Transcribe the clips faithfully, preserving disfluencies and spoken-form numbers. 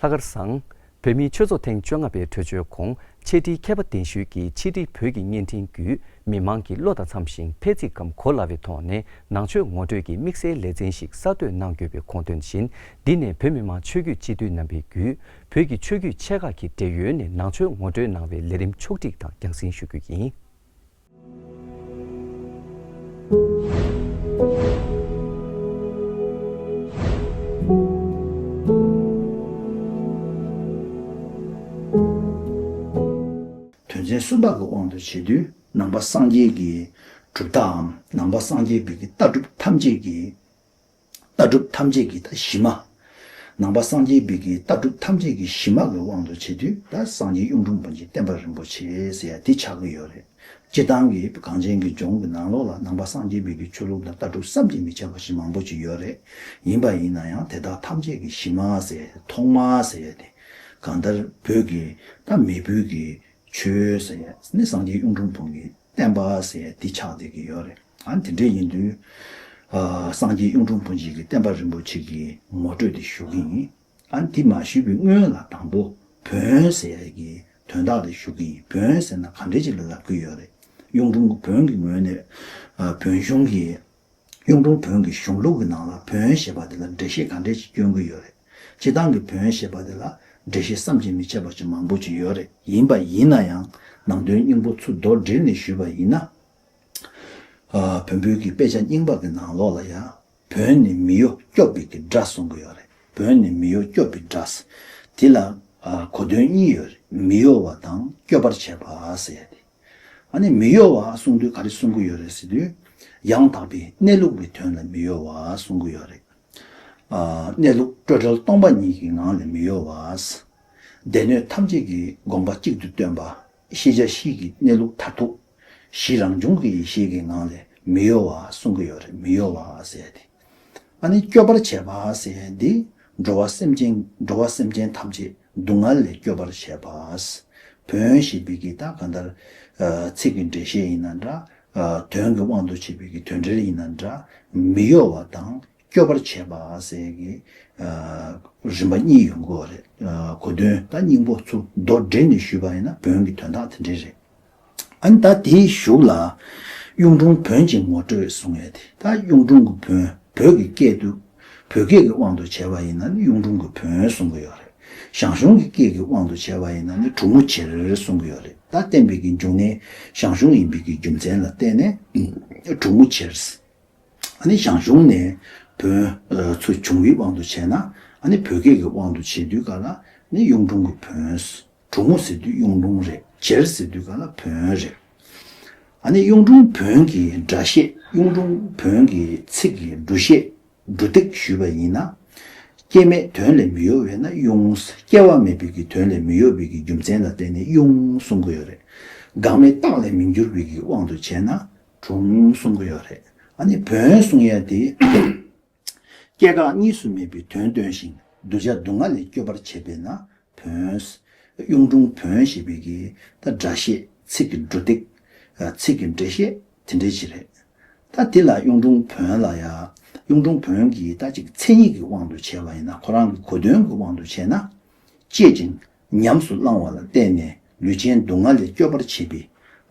ལྷག་དཀར་བཟང་། བོད་མིའི་ཆོས་ཚོགས་ཐེངས་བཅོ་ལྔ་པའི་གྲོས་ཆོད་གོང་འཆད་ཁྲིའི་མཁས་པ་གདན་ཞུས་ཀྱིས་ཕྱི་དྲིལ་བོད་ཀྱི་བརྙན་འཕྲིན་བརྒྱུད་མི་མང་གི་བློ་དང་འཚམ་ཞིང་ཕལ་ཚིག་གམ་གོ་སླ་བའི་ཐོག་ནས་ནང་ཆོས་ངོ་སྤྲོད་ཀྱི་དམིགས་བསལ་ལེ་ཚན་ཞིག་གསར་གཏོད་གནང་དགོས་པའི་དགོངས་དོན་བཞིན། འདི་ནས་བོད་མི་མང་ཆོས་བརྒྱུད་སྤྱི་འཐུས་རྣམ་པས་བརྒྱུད་བོད་ཀྱི་ཆོས་བརྒྱུད་ཆེ་ཁག་གི་འབྲེལ་ཡོད་ནས་ནང་ཆོས་ངོ་སྤྲོད་གནང་བའི་ལས་རིམ་ཕྱོགས་སྒྲིག་དང་རྒྱང་སྲིང་ཞུ་རྒྱུ་ཡིན། དོན་ཚན་གསུམ་པ་གི་དབང་དུ་བྱེད་དུས་ནང་པ་སངས་རྒྱས་ཀྱི་གྲུབ་མཐའམ་ནང་པ་སངས་རྒྱས་པའི་གི་ལྟ་གྲུབ་ཐམས་ཅད་ཀྱི་ལྟ་གྲུབ་ཐམས་ཅད་ཀྱི་ད་གཞི་མ། ནང་པ་སངས་རྒྱས་པའི་གི་ལྟ་གྲུབ་ཐམས་ཅད་ཀྱི་གཞི་མ་གི་དབང་དུ་བྱེད་དུས་ད་སངས་རྒྱས་གཡུང་དྲུང་བོན་གྱི་བསྟན་པ་རིན་པོ་ཆེ་ཟེར་ཡ་དེ་ཆགས་ཀྱི་ཡོད་རེད། སྤྱིར་བཏང་གི་གངས་ཅན་གྱི་ལྗོངས་ཀྱི་ནང་ལོགས་ལ་ནང་པ་སངས་རྒྱས་པའི་གི་ཆོས་ལུགས་དང་ལྟ་གྲུབ་བསམ་གྱིས་མི་ཁྱབ་པ་ཞིག་མང་པོ་ཞིག་ཡོད་རེད། ཡིན་པ་ཡིན་ན་ཡང་དེ་དག་ཐམས་ཅད་ཀྱི་གཞི་མ་ཟེར་ཐོག་མ་ཟེར་ཡ་དེ་གང་ལྟར་བོད་ཀྱི་ད་མེས་པོའི་གི་ཆོས་ཟེར་ཡ་ནི་སངས་རྒྱས་གཡུང་དྲུང་བོན་གྱི་བསྟན་པ་ཟེར་ཡ་འདི་ཆགས་བསྡད་ཀྱི་ཡོད་རེད། ཨ་ནི་དེ་འདྲ་ཡིན་དུས། ཨ་སངས་རྒྱས་གཡུང་དྲུང་བོན་གྱི་གི་བསྟན་པ་རིན་པོ་ཆེ་གི་ངོ་སྤྲོད་དེ་ཞུ་གི་ཡིན། ཨ་ནི་དེ་མ་ཞུས་པའི་སྔོན་ལ་དང་པོ་བོན་ཟེར་ཡ་གི་དོན་དག་དེ་ཞུ་གི་ཡིན། བོན་ཟེར་ན་ག་འདྲ་ཅིག་ལ་ལབ་ཀྱི་ཡོད་རེད། གཡུང་དྲུང་བོན་གྱི་ངོས་ནས་ཨ་བོན་གཞུང་གི་གཡུང་དྲུང་བོན་གྱི་གཞུང་ལུགས་ཀྱི་ནང་ལ་བོན་ཞེས་པ་དེ་ལ་འགྲེལ་བཤད་ག་འདྲས་ཅིག་སྐྱོན་གྱི་ཡོད་རེད། སྤྱིར་བཏང་གི་བོན་ཞེས་པ་དེ་ལ་འགྲེལ་བཤད་བསམ་གྱིས་མི་ཁྱབ་པ་ཅིག་མང་པོ་ཅིག་ཡོད་རེད། ཡིན་པ་ཡིན་ན་ཡང་ནང་དོན་སྙིང་པོ་ཚུར་མདོར་དྲིལ་ནས་ཞུས་པ་ཡིན་ན། ཨ་བོན་པོའི་གི་དཔེ་ཆ་རྙིང་པ་གི་ནང་ལོགས་ལ་ཡང་བོན་ནི་མི་གཡོ་སྐྱོབ་པའི་གི་སྒྲ་གསུང་གི་ཡོད་རེད། བོན་ནི་མི་གཡོ་སྐྱོབ་པའི་སྒྲ། དེ་ལ་ཨ་གོ་དོན་གཉིས་ཡོད་རེད། མི་གཡོ་བ་དང་སྐྱོབ་པར་བྱེད་པ་ཟེར་ཡ་དེ། ཨ་ནི་མི་གཡོ་བ་གསུང་དུས་ག་རེ་གསུང་གི་ཡོད་རེད་ཟེར་དུས། ཡང་དག་པའི་གནས་ལུགས་ཀྱི་དོན་ལ་མི་གཡོ་བ་གསུང་གི་ཡོད་རེད། ཨ་གནས་ལུགས་སྤྲོས་བྲལ་སྟོང་པ་ཉིད་ཀྱི་ངང་ལ་མི་གཡོ་བ། སྡེ་སྣོད་ཐམས་ཅད་ཀྱི་དགོངས་པ་གཅིག་ཏུ་སྟོན་པ། ཤེས་བྱ་གཤིས་ཀྱི་གནས་ལུགས་མཐར་ཐུག་གཞི་རང་བྱུང་གི་ཡེ་ཤེས་ཀྱི་ངང་ལས་མི་གཡོ་བ་གསུང་གི་ཡོད་རེད། མི་གཡོ་བ་ཟེར་ཏེ། ཨ་ནི་སྐྱོབ་པར་བྱེད་པ་ཟེར་འདི་འགྲོ་བ་སེམས་ཅན་འགྲོ་བ་སེམས་ཅན་ཐམས་ཅད་སྡུག་བསྔལ་ལས་སྐྱོབ་པར་བྱེད་པ། བོན་ཞེས་པའི་གི་ད་གང་ལྟར་ཚིག་གི་འགྲེལ་བཤད་ཡིན་ན་འདྲ། དོན་གྱི་དབང་དུ་བྱས་པའི་གི་དོན་འགྲེལ་ཡིན་ན་འདྲ། མི་གཡོ་བ་དང་སྐྱོབ་པར་བྱེད་པ་ཟེར་གི་རིམ་པ་གཉིས་ཡོང་གི་རེད། གོ་དོན་ད་སྙིང་པོ་ཚུར་མདོར་བསྡུས་ནས་ཞུས་པ་ཡིན་ན་བོན་གྱི་དོན་དག་དེ་འདྲས་རེད། ཨ་ནི་ད་དེའི་གཞུག་ལ་གཡུང་དྲུང་བོན་གྱི་ངོ་སྤྲོད་གསུང་ཡས་དེ། ད་གཡུང་དྲུང་གི་བོན་བོད་ཀྱི་སྐད་དུ་བོད་སྐད་ཀྱི་དབང་དུ་བྱས་པ་ཡིན་ན་ནི་གཡུང་དྲུང་གི་བོན་གསུང་གི་ཡོད་རེད། ཞང་ཞུང་གི་སྐད་ཀྱི་དབང་དུ་བྱས་པ་ཡིན་ན་ནི་གྲུ་མོ་ཆེར་གསུང་གི་ཡོད་རེད། ད་བསྟན་པའི་གི་འབྱུང་གནས་ཞང་ཞུང་ཡིན་པའི་གི་རྒྱུ་མཚན་ལ་བརྟེན་ནས་གྲུ་མོ་ཆེར། ཨ་ནི་ཞང་ཞུང་ནས་བོན་ཚུར་བྱུང་བའི་དབང་དུ་བྱས་ན། ཨ་ནི་བོད་སྐད་ཀྱི་དབང་དུ་བྱེད་དུས་ག་ལ་ནི་གཡུང་དྲུང་གི་བོན། གྲུ་མོ་ཟེར་དུས་གཡུང་དྲུང་རེད། ཆེར་ཟེར་དུས་ག་ལ་བོན་རེད། ཨ་ནི་གཡུང་དྲུང་བོན་གྱི་སྒྲ་བཤད། གཡུང་དྲུང་བོན་གྱི་ཚིག་གི་འབྲུ་བཤད་འབྲུ་ཏིག་ཞུས་པ་ཡིན་ན། སྐྱེ་མེད་དོན་ལས་མི་གཡོ་བས་ན་གཡུང་། སྐྱེ་བ་མེད་པའི་གི་དོན་ལས་མི་གཡོ་བའི་གི་རྒྱུ་མཚན་ལ་བརྟེན་ནས་གཡུང་གསུང་གི་ཡོད་རེད། འགག་མེད་རྟགས་ལས་མི་འགྱུར་བའི་གི་དབང་དུ་བྱས་ན་གྲུང་གསུང་གི་ཡོད་རེད། ཨ་ནི་བོན་གསུང་ཡ་དེ། སྐྱེ་འགག་གཉིས་སུ་མེད་པའི་དོན་སྟོན་ཞིང་གདུལ་བྱ་སྡུག་བསྔལ་ལས་སྐྱོབ་པར་བྱེད་པས་ན་བོན། གཡུང་དྲུང་བོན་ཞེས་པའི་གི་ད་སྒྲ་བཤད་ཚིག་གི་འབྲུ་ཏིག་ཚིག་གི་འགྲེལ་བཤད་དེ་འདྲའི་ཅིག་རེད། ད་དེ་ལ་གཡུང་དྲུང་བོན་ལ་ཡ། གཡུང་དྲུང་བོན་གྱི་ད་ཅིག་མཚན་ཉིད་ཀྱི་དབང་དུ་བྱས་པ་ཡིན་ན་ཁོ་རང་གི་གོ་དོན་གྱི་དབང་དུ་བྱས་ན། བཅད་ཅིང་ཉམས་སུ་བླང་བ་ལ་བརྟེན་ནས་ལུས་ཅན་སྡུག་བསྔལ་ལས་སྐྱོབ་པར་བྱེད་པའི་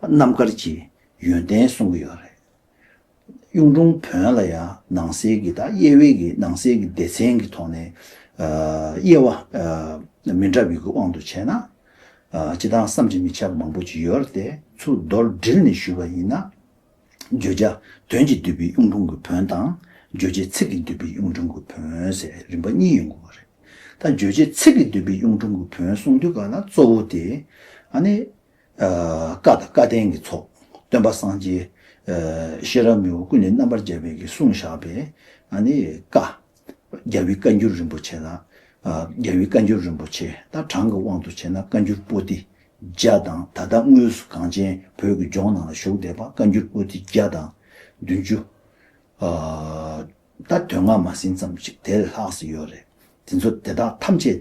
རྣམ་དཀར་གྱི་ཡོན་ཏན་གསུང་གི་ཡོད་རེད། གཡུང་དྲུང་བོན་ལ་ཡང་ནང་གསེས་ཀྱི་ད་དབྱེ་བའི་གི་ནང་གསེས་ཀྱི་སྡེ་ཚན་གྱི་ཐོག་ནས་ཨ་དབྱེ་བ་ཨ་མི་འདྲ་བའི་གི་དབང་དུ་བྱས་ན་ཨ་སྤྱིར་བཏང་བསམ་གྱིས་མི་ཁྱབ་མང་པོ་ཅིག་ཡོད་རེད་དེ། ཚུར་མདོར་དྲིལ་ནས་ཞུས་པ་ཡིན་ན། བརྗོད་བྱ་དོན་གྱིས་བསྡུས་པའི་གཡུང་དྲུང་གི་བོན་དང་། བརྗོད་བྱེད་ཚིག་གིས་བསྡུས་པའི་གཡུང་དྲུང་གི་བོན་ཟེར་རིམ་པ་གཉིས་ཡོང་གི་ཡོད་རེད། ད་བརྗོད་བྱེད་ཚིག་གིས་བསྡུས་པའི་གཡུང་དྲུང་གི་བོན་གསུང་དུས་ག་ལ་གཙོ་བོ་དེ་ཨ་ནི། ཨ་བཀའ་དང་བཀའ་བསྟན་གྱི་ཚོགས། སྟོན་པ་སངས་རྒྱས་ཨ་ཤེས་རབ་མི་བོ་ཀུན་ལས་རྣམ་པར་རྒྱལ་བའི་གིས་གསུངས་བཞག་པའི་ཨ་ནི་བཀའ། རྒྱལ་བའི་བཀའ་འགྱུར་རིན་པོ་ཆེ་ལ། ཨ་རྒྱལ་བའི་བཀའ་འགྱུར་རིན་པོ་ཆེ། ད་གྲངས་ཀྱི་དབང་དུ་བྱས་ན་བཀའ་འགྱུར་པོ་ཏི་བརྒྱ་དང་། ད་ལྟ་དངོས་སུ་གངས་ཅན་བོད་ཀྱི་ལྗོངས་ནང་ལ་བཞུགས་བསྡད་པ་བཀའ་འགྱུར་པོ་ཏི་བརྒྱ་དང་བདུན་ཅུ། ཨ་ད་དོན་ལྔ་མ་ཟིན་ཙམ་ཞིག་དེ་ལས་ལྷག་ཙམ་ཡོད་རེད། དེ་ཚོ་དེ་དག་ཐམས་ཅད་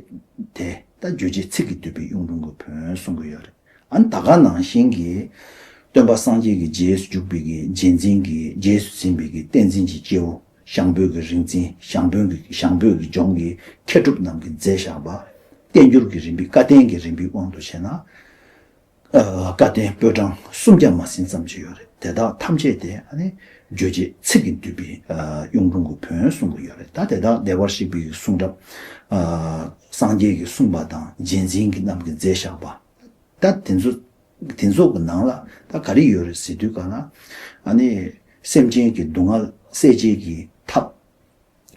དེ་ད་བརྗོད་བྱེད་ཚིག་གིས་བསྡུས་པའི་གཡུང་དྲུང་གི་བོན་གསུང་གི་ཡོད་རེད། ཨ་ནི་ད་ག་ནང་བཞིན་གྱི་སྟོན་པ་སངས་རྒྱས་ཀྱི་རྗེས་སུ་འཇུག་པའི་གི་རྗེས་འཛིན་གྱི་རྗེས་སུ་འཛིན་པའི་གི་བསྟན་འཛིན་གྱི་སྐྱེས་བུ་ཞང་བོད་ཀྱི་རིག་འཛིན་ཞང་བོད་ཀྱི་ཞང་བོད་ཀྱི་ལྗོངས་ཀྱི་མཁས་གྲུབ་རྣམས་ཀྱིས་མཛད་བཞག་པ། བསྟན་འགྱུར་གྱི་རིམ་པའི་བཀའ་བསྟན་གྱི་རིམ་པའི་དབང་དུ་བྱས་ན། ཨ་བཀའ་བསྟན་པོད་གྲངས་སུམ་བརྒྱ་མ་ཟིན་ཙམ་ཅིག་ཡོད་རེད། དེ་དག་ཐམས་ཅད་དེ་ཨ་ནི་བརྗོད་བྱའི་ཚིག་གིས་བསྡུས་པའི་ཨ་གཡུང་དྲུང་གི་བོན་གསུང་གི་ཡོད་རེད། ད་དེ་དག་བདེ་བར་གཤེགས་པའི་གསུང་རབ། ཨ་སངས་རྒྱས་ཀྱིས་གསུངས་པ་དང་རྗེས་འཛིན་གྱི་རྣམས་ཀྱིས་མཛད་བཞག་པ། ད་དེ་ཚོ་དེ་ཚོ་གི་ནང་ལ་ད་ག་རེ་ཡོད་རེད་ཟེར་དུས་ག་ལ། ཨ་ནི་སེམས་ཅན་གྱི་སྡུག་བསྔལ་སེལ་བྱེད་ཀྱི་ཐབས་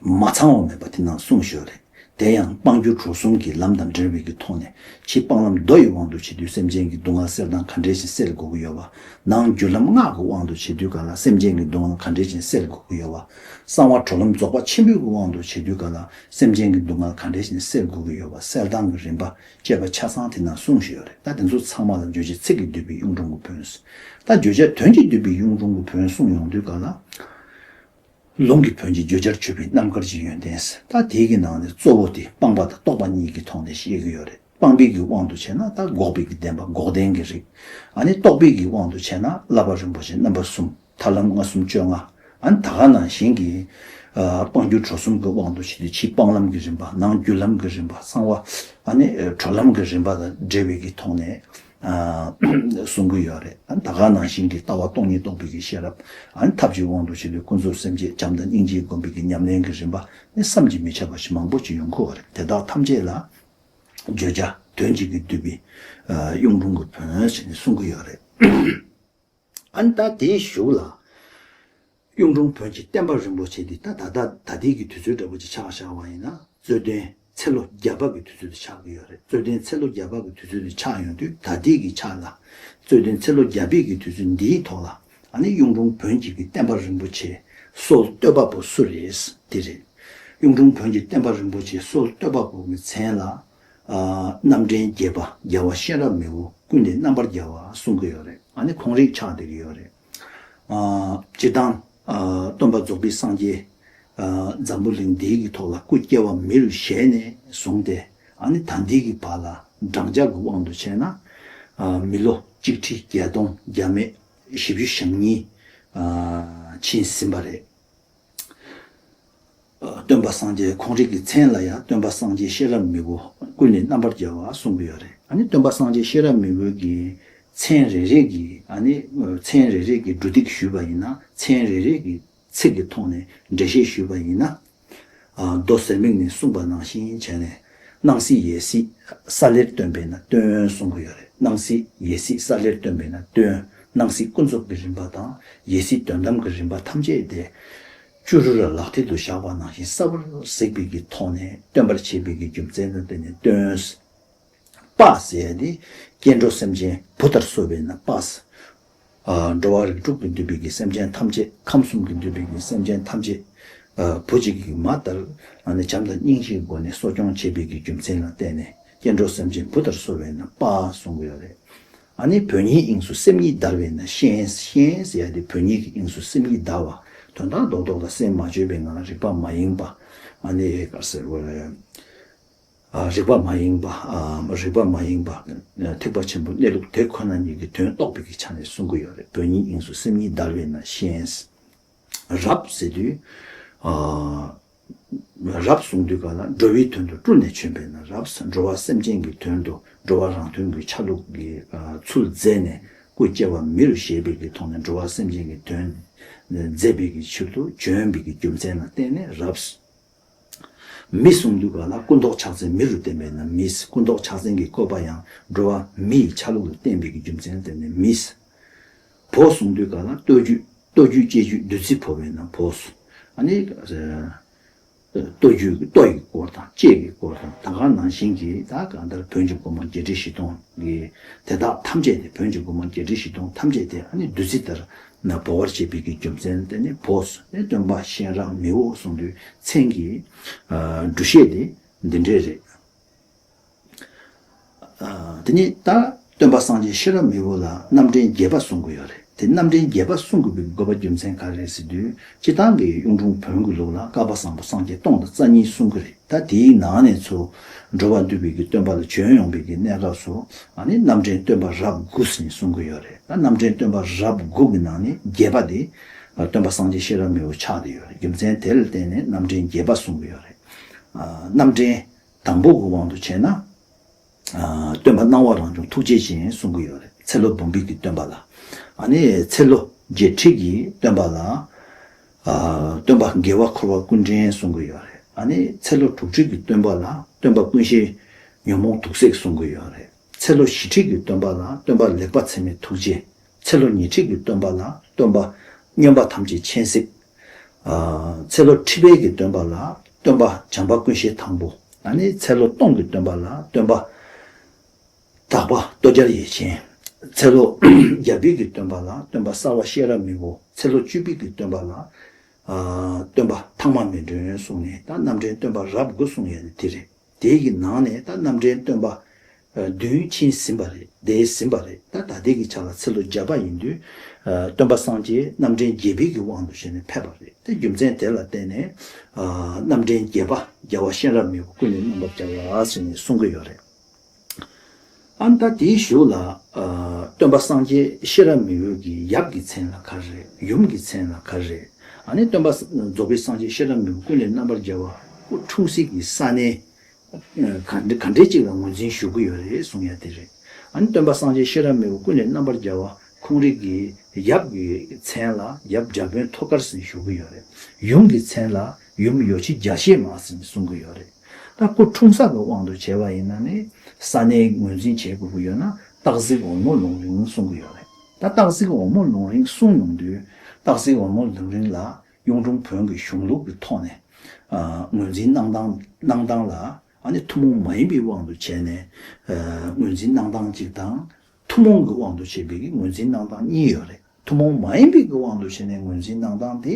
མ་ཚང་བ་མེད་པ་དེ་ནང་གསུངས་ཡོད་རེད། དེ་ཡང་སྤང་རྒྱུ་གྲོགས་གསུམ་གྱི་ལམ་དང་འབྲེལ་བའི་གི་ཐོག་ནས་ཕྱི་སྤང་ལམ་མདོ་ཡི་དབང་དུ་བྱེད་དུས་སེམས་ཅན་གྱི་སྡུག་བསྔལ་སེལ་སྟངས་ག་འདྲས་ཤིག་སེལ་དགོས་ཀྱི་ཡོད་པ། ནང་རྒྱུད་ལམ་སྔགས་ཀྱི་དབང་དུ་བྱེད་དུས་ག་ལ་སེམས་ཅན་གྱི་སྡུག་བསྔལ་ག་འདྲས་ཤིག་སེལ་དགོས་ཀྱི་ཡོད་པ། གསང་བ་གྲོལ་ལམ་རྫོགས་པ་ཆེན་པོའི་གི་དབང་དུ་བྱེད་དུས་ག་ལ་སེམས་ཅན་གྱི་སྡུག་བསྔལ་ག་འདྲས་ཤིག་སེལ་དགོས་ཀྱི་ཡོད་པ། སེལ་སྟངས་ཀྱི་རིམ་པ་བཅས་པ་ཆ་ཚང་དེ་ནང་གསུངས་བཞག་ཡོད་རེད། ད་དེ་ཚོ་ཚང་མ་ལ་བརྗོད་བྱའི་ཚིག་གིས་བསྡུས་པའི་གཡུང་དྲུང་གི་བོན། ད་བརྗོད་བྱ་དོན་གྱིས་བསྡུས་པའི་གཡུང་དྲུང་གི་བོན་གསུངས་ཡོང་དུས་ག་ལ། ལུང་གི་བོན་གྱི་བརྗོད་བྱར་གྱུར་པའི་རྣམ་དཀར་གྱི་ཡོན་ཏན། ད་དེའི་གི་ནང་ནས་གཙོ་བོ་དེ་སྤངས་པ་དང་རྟོགས་པ་གཉིས་ཀྱི་ཐོག་ནས་བཤད་ཀྱི་ཡོད་རེད། སྤངས་པའི་གི་དབང་དུ་བྱས་ན་ད་འགོག་པའི་གི་བདེན་པ་འགོག་བདེན་གྱི་རིགས། ཨ་ནི་རྟོགས་པའི་གི་དབང་དུ་བྱས་ན་བསླབ་པ་རིན་པོ་ཆེ་རྣམ་པ་གསུམ་ཐར་ལམ་ལྔ་གསུམ་བཅོ་ལྔ། ཨ་ནི་ད་ག་ནང་བཞིན་གྱི་ཨ་སྤང་རྒྱུ་གྲོགས་གསུམ་གྱི་དབང་དུ་བྱས་ཏེ་ཕྱི་སྤང་ལམ་གྱི་རིམ་པ། ནང་རྒྱུད་ལམ་གྱི་རིམ་པ། གསང་བ་ཨ་ནི་གྲོལ་ལམ་གྱི་རིམ་པ་དང་འབྲེལ་བའི་གི་ཐོག་ནས། ཨ་གསུང་གི་ཡོད་རེད། ཨ་ནི་ད་ག་ནང་བཞིན་གྱི་ལྟ་བ་སྟོང་ཉིད་རྟོགས་པའི་གི་ཤེས་རབ། ཨ་ནི་ཐབས་ཀྱི་དབང་དུ་བྱས་ཏེ་ཀུན་རྫོབ་སེམས་བསྐྱེད་བྱམས་དང་སྙིང་རྗེའི་སྒོམ་པའི་གི་ཉམས་ལེན་གྱི་རིམ་པ་ནི་བསམ་གྱིས་མི་ཁྱབ་པ་ཞིག་མང་པོ་ཅིག་ཡོང་གི་ཡོད་རེད། དེ་དག་ཐམས་ཅད་ལ་བརྗོད་བྱ་དོན་གཅིག་གིས་བསྡུས་པའི་ཨ་གཡུང་དྲུང་གི་བོན་ཞེས་ནས་གསུང་གི་ཡོད་རེད། ཨ་ནི་ད་དེའི་གཞུག་ལ། གཡུང་དྲུང་བོན་གྱི་བསྟན་པ་རིན་པོ་ཆེ་འདི་ད་ད་ད་ད་ལྟའི་གི་དུས་ཚོད་འདྲ་པོ་ཅིག་ཆགས་བཞག་པ་ཡིན་ན་རྩོད་ལྡན་ཚེ་ལོ་བརྒྱ་པ་གི་དུས་ཚོད་དུ་ཆགས་ཀྱི་ཡོད་རེད། རྩོད་ལྡན་ཚེ་ལོ་བརྒྱ་པ་གི་དུས་ཚོད་དུ་ཆགས་ཡོང་དུས་ད་ལྟའི་གི་ཆ་ལ་རྩོད་ལྡན་ཚེ་ལོ་བརྒྱ་པའི་གི་དུས་ཚོད་འདིའི་ཐོག་ལ་ཨ་ནི་གཡུང་དྲུང་བོན་གྱི་གི་བསྟན་པ་རིན་པོ་ཆེ་སྲོལ་གཏོད་པ་པོ་སུ་རེད། འདི་རེད། གཡུང་དྲུང་བོན་གྱི་བསྟན་པ་རིན་པོ་ཆེ་སྲོལ་གཏོད་པ་པོ་གི་མཚན་ལ། ཨ་རྣམ་འདྲེན་བརྒྱད་པ་རྒྱལ་བ་གཤེན་རབ་མི་བོ་ཀུན་ནས་རྣམ་པར་རྒྱལ་བ་གསུང་གི་ཡོད་རེད། ཨ་ནི་ཁོང་རིགས་ཆགས་བསྡད་ཀྱི་ཡོད་རེད། ཨ་སྤྱིར་བཏང་ཨ་སྟོན་པ་རྫོགས་པའི་སངས་རྒྱས་ཨ་འཛམ་བུ་གླིང་འདིའི་གི་ཐོག་ལ་སྐུ་སྐྱེ་བ་མི་རུ་བཞེས་ནས་བཟུང་སྟེ་ཨ་ནི་ད་ལྟའི་གི་བར་ལ་བགྲང་བྱ་གི་དབང་དུ་བྱས་ན་ཨ་མི་ལོ་གཅིག་ཁྲི་བརྒྱད་སྟོང་བརྒྱ་མེད་བཞི་བཅུ་ཞེ་གཉིས་ཨ་ཕྱིན་ཟིན་པ་རེད། སྟོན་པ་སངས་རྒྱས་ཁོང་རིགས་ཀྱི་མཚན་ལ་ཡང་སྟོན་པ་སངས་རྒྱས་གཤེན་རབ་མི་བོ་ཀུན་ནས་རྣམ་པར་རྒྱལ་བ་གསུང་གི་ཡོད་རེད། ཨ་ནི་སྟོན་པ་སངས་རྒྱས་གཤེན་རབ་མི་བོའི་གི་མཚན་རེ་རེ་གི་ཨ་ནི་མཚན་རེ་རེ་གི་འབྲུ་འདེགས་ཞུས་པ་ཡིན་ན་མཚན་རེ་རེ་གི་ཚིག་གི་ཐོག་ནས་འགྲེལ་བཤད་ཞུས་པ་ཡིན་ན། མདོ་ཟེར་མིག་ནས་གསུངས་པ་ནང་བཞིན་བྱས་ནས་སྣང་སྲིད་ཡེ་སྲིད་ས་ལེར་སྟོན་པས་ན་སྟོན་གསུང་གི་ཡོད་རེད། སྣང་སྲིད་ཡེ་སྲིད་ས་ལེར་སྟོན་པས་ན་སྟོན། སྣང་སྲིད་ཀུན་རྫོབ་ཀྱི་རིམ་པ་དང་ཡེ་སྲིད་དོན་དམ་གྱི་རིམ་པ་ཐམས་ཅད་དེ། བཅུ་རུ་ལ་ལག་མཐིལ་དུ་བཞག་པ་ནང་བཞིན་གསལ་པོར་གཟིགས་པའི་གི་ཐོག་ནས་སྟོན་པར་བྱེད་པའི་གི་རྒྱུ་མཚན་ལ་བརྟེན་ནས་སྟོན། དཔའ་ཟེར་ཡ་དེ་སྐྱེ་འགྲོ་སེམས་ཅན་བུ་ལྟར་གསོ་བས་ན་དཔའ། ཨ་འགྲོ་བ་རིགས་དྲུག་ཏུ་འདུས་པའི་གི་སེམས་ཅན་ཐམས་ཅད་ཁམས་གསུམ་གྱི་འདུས་པའི་གི་སེམས་ཅན་ཐམས་ཅད་ཨ་བུ་གཅིག་གི་མ་ལྟར་ཨ་ནི་བྱམས་དང་སྙིང་རྗེའི་སྒོ་ནས་གསོ་སྐྱོང་བྱེད་པའི་གི་རྒྱུ་མཚན་ལ་བརྟེན་ནས་སྐྱེ་འགྲོ་སེམས་ཅན་བུ་ལྟར་གསོ་བས་ན་དཔའ་གསུང་གི་ཡོད་རེད། ཨ་ནི་བོན་ཉིད་དབྱིངས་སུ་སེམས་ཉིད་དར་བས་ན་ཤེས། ཤེས་ཟེར་ཡ་དེ་བོན་ཉིད་ཀྱི་དབྱིངས་སུ་སེམས་ཉིད་དར་བ། དོན་དག་རྡོག་རྡོག་ལ་སེམས་མ་བཅོས་པའི་ངང་ལ་རིག་པ་མ་ཡེངས་པ། ཨ་ནི་ག་ཟེར་བ་རེད། ཨ་རིག་པ་མ་ཡེངས་པ། ཨ་རིག་པ་མ་ཡེངས་པ། ཐེག་པ་ཆེན་པོའི་གནས་ལུགས་དེ་ཁོ་ན་ཉིད་ཀྱི་དོན་རྟོགས་པའི་གི་ཆ་ནས་གསུང་གི་ཡོད་རེད། བོན་ཉིད་དབྱིངས་སུ་སེམས་ཉིད་དར་བས་ན་ཤེས། རབ་ཟེར་དུས། ཨ་རབ་གསུང་དུས་ག་ལ་འགྲོ་བའི་དོན་དུ་སྤྲུལ་ནས་བྱོན་པས་ན་རབ། འགྲོ་བ་སེམས་ཅན་གྱི་དོན་དུ་འགྲོ་བ་རང་དོན་གྱི་ཆ་ལུགས་ཀྱི་ཨ་ཚུལ་མཛད་ནས་སྐུ་སྐྱེ་བ་མི་རུ་བཞེས་པའི་གི་ཐོག་ནས་འགྲོ་བ་སེམས་ཅན་གྱི་དོན་མཛད་པའི་གི་ཕྱིར་དུ་བྱོན་པའི་གི་རྒྱུ་མཚན་ལ་བརྟེན་ནས་རབ། མི་གསུང་དུས་ག་ལ་སྐུ་མདོག་ཕྱག་མཚན་མི་རུ་བསྟན་པས་ན་མི། སྐུ་མདོག་ཕྱག་མཚན་གྱི་བཀོད་པ་ཡང་འགྲོ་བ་མི་ཡི་ཆ་ལུགས་ལ་བསྟན་པའི་གི་རྒྱུ་མཚན་ལ་བརྟེན་ནས་མི། བོ་གསུང་དུས་ག་ལ་ལྟོ་རྒྱུས་ལྟོ་རྒྱུས་སྐྱེ་རྒྱུས་བདུད་རྩི་བོ་བས་ན་བོ། ཨ་ནི་ལྟོ་རྒྱུས་ཀྱི་ལྟོ་ཡི་སྐོར་དང་ལྕེ་ཡི་སྐོར་དང་ད་ག་ནང་བཞིན་གྱི་ད་གང་ལྟར་བོན་གྱི་སྒོ་མོ་བརྒྱད་ཁྲི་བཞི་སྟོང་གི་དེ་དག་ཐམས་ཅད་དེ་བོན་གྱི་སྒོ་མོ་བརྒྱད་ཁྲི་བཞི་སྟོང་ཐམས་ཅད་དེ་ཨ་ནི་བདུད་རྩི་ལྟར་ན་བོ་བར་བྱེད་པའི་གི་རྒྱུ་མཚན་དེ་ནི་བོ་ནི་སྟོན་པ་གཤེན་རབ་མི་བོ་གསུང་དུས་མཚན་གྱི་འབྲུ་བཤད་དེ་འདི་འདྲས་རེད། དེ་ནས་ད་སྟོན་པ་སངས་རྒྱས་ཤེས་རབ་མི་བོ་ལ་རྣམ་འདྲེན་བརྒྱད་པ་གསུང་གི་ཡོད་རེད། དེ་རྣམ་འདྲེན་བརྒྱད་པ་གསུང་དགོས་པའི་དགོས་པ་རྒྱུ་མཚན་ག་རེ་རེད་ཟེར་དུས་སྤྱིར་བཏང་གི་གཡུང་དྲུང་བོན་གྱི་ལུགས་ལ་བསྐལ་པ་བཟང་པོ་སངས་རྒྱས་སྟོང་དང་རྩ་གཉིས་གསུང་གི་རེད། ད་དེའི་ནང་ནས་ཚུར་འགྲོ་བ་འདུལ་བའི་གི་སྟོན་པ་ལ་བྱོན་ཡོང་བའི་གི་གནས་སྐབས་སུ་ཨ་ནི་རྣམ་འདྲེན་སྟོན་པ་རབས་དགུ་ཟེར་ནས་གསུང་གི་ཡོད་རེད། ད་རྣམ་འདྲེན་སྟོན་པ་རབས་དགུ་གི་ནང་ནས་བརྒྱད་པ་དེ་སྟོན་པ་སངས་རྒྱས་ཤེས་རབ་མི་བོ་ཆགས་བསྡད་ཡོད་རེད། རྒྱུ་མཚན་དེ་ལ་བརྟེན་ནས་རྣམ་འདྲེན་བརྒྱད་པ་གསུང་གི་ཡོད་རེད། རྣམ་འདྲེན་དང་པོ་གི་དབང་དུ་བྱས་ན། ཨ་སྟོན་པ་སྣང་བ་རང་བྱུང་ཐུགས་རྗེ་ཅན་གསུང་གི་ཡོད་རེད། ཚེ་ལོ་འབུམ་པའི་གི་སྟོན་པ་ལ། ཨ་ནི་ཚེ་ལོ་བརྒྱད་ཁྲི་གི་སྟོན་པ་ལ། ཨ་སྟོན་པ་རྒྱལ་བ་འཁོར་བ་ཀུན་འདྲེན་གསུང་གི་ཡོད་རེད། ཨ་ནི་ཚེ་ལོ་དྲུག་ཁྲི་གི་སྟོན་པ་ལ་སྟོན་པ་ཀུན་ཤེས་ཉོན་མོངས་དུག་སེལ་གསུང་གི་ཡོད་རེད། ཚེ་ལོ་བཞི་ཁྲི་གི་སྟོན་པ་ལ་སྟོན་པ་ལེགས་པ་ཚད་མའི་ཐུགས་རྗེ། ཚེ་ལོ་ཉི་ཁྲི་གི་སྟོན་པ་ལ་སྟོན་པ་མངོན་པ་ཐམས་ཅད་མཁྱེན་གཟིགས། ཨ་ཚེ་ལོ་ཁྲི་པའི་གི་སྟོན་པ་ལ་སྟོན་པ་བྱམས་པ་ཀུན་ཤེས་དང་པོ། ཨ་ནི་ཚེ་ལོ་སྟོང་གི་སྟོན་པ་ལ་སྟོན་པ་དག་པ་ལྟོ་རྒྱལ་ཡེ་ཆེན། ཚེ་ལོ་བརྒྱད་པའི་གི་སྟོན་པ་ལ་སྟོན་པ་གསར་བ་ཤེས་རབ་མི་བོ། ཚེ་ལོ་བཅུ་པའི་གི་སྟོན་པ་ལ་ཨ་སྟོན་པ་ཐང་མ་མི་སྒྲོན་གསུངས་ནས། ད་རྣམ་འདྲེན་སྟོན་པ་རབས་དགུ་གསུངས་ཡ་དེ་རེད། དེའི་གི་ནང་ནས་ད་རྣམ་འདྲེན་སྟོན་པ་ཨ་བདུན་ཕྱིན་ཟིན་པ་རེད། འདས་ཟིན་པ་རེད། ད་ད་ལྟའི་གི་ཆ་ལ་ཚེ་ལོ་བརྒྱ་པ་ཡིན་དུས་ཨ་སྟོན་པ་སངས་རྒྱས་རྣམ་འདྲེན་བརྒྱད་པའི་གི་དབང་དུ་བྱས་ནས་ཕེབས་པ་རེད། དེ་རྒྱུ་མཚན་དེ་ལ་བརྟེན་ནས་ཨ་རྣམ་འདྲེན་བརྒྱད་པ་རྒྱལ་བ་གཤེན་རབ་མི་བོ་ཀུན་ལས་རྣམ་པར་རྒྱལ་བ་ཟེར་ནས་གསུང་གི་ཡོད་རེད། ཨ་ནི་ད་དེའི་གཞུག་ལ་ཨ་སྟོན་པ་སངས་རྒྱས་ཤེས་རབ་མི་བོ་གི་ཡབ་ཀྱི་མཚན་ལ་ག་རེ་རེད། ཡུམ་གྱི་མཚན་ལ་ག་རེ་རེད། ཨ་ནི་སྟོན་པ་རྫོགས་པའི་སངས་རྒྱས་ཤེས་རབ་མི་བོ་ཀུན་ལས་རྣམ་པར་རྒྱལ་བ་སྐུ་འཁྲུངས་སའི་གི་ས་གནས་ག་འདྲ་ག་འདྲའི་ཅིག་ལ་ངོས་འཛིན་ཞུ་གི་ཡོད་རེད་གསུང་ཡ་དེ་རེད། ཨ་ནི་སྟོན་པ་སངས་རྒྱས་ཤེས་རབ་མི་བོ་ཀུན་ལས་རྣམ་པར་རྒྱལ་བ་ཁོང་རང་གི་ཡབ་ཀྱི་མཚན་ལ་ཡབ་བརྒྱ་དཔོན་ཐོད་དཀར་ཟེར་ཞུ་གི་ཡོད་རེད། ཡུམ་གྱི་མཚན་ལ་ཡུམ་ཡོ་བྱད་རྒྱ་ཤེས་མ་ཟེར་གསུང་གི་ཡོད་རེད། ད་སྐུ་འཁྲུངས་ས་གི་དབང་དུ་བྱས་པ་ཡིན་ན་ནི་ས་གནས་ངོས་འཛིན་བྱེད་དགོས་ཀྱི་ཡོད་ན་སྟག་གཟིག་འོལ་མོ་ལུང་རིང་གསུང་གི་ཡོད་རེད། ད་སྟག་གཟིག་འོལ་མོ་ལུང་རིང་གསུང་ཡོང་དུས་སྟག་གཟིག་འོལ་མོ་ལུང་རིང་ལ་གཡུང་དྲུང་བོན་གྱི་གཞུང་ལུགས་ཀྱི་ཐོག་ནས་ཨ་ངོས་འཛིན་གནང་སྟངས་གནང་སྟངས་ལ་ཨ་ནི་ཐུན་མོང་མ་ཡིན་པའི་དབང་དུ་བྱས་ནས་ཨ་ངོས་འཛིན་གནང་སྟངས་གཅིག་དང་། ཐུན་མོང་གི་དབང་དུ་བྱས་པའི་གི་ངོས་འཛིན་གནང་སྟངས་གཉིས་ཡོད་རེད། ཐུན་མོང་མ་ཡིན་པའི་གི་དབང་དུ་བྱས་ནས་ངོས་འཛིན་གནང་སྟངས་དེ་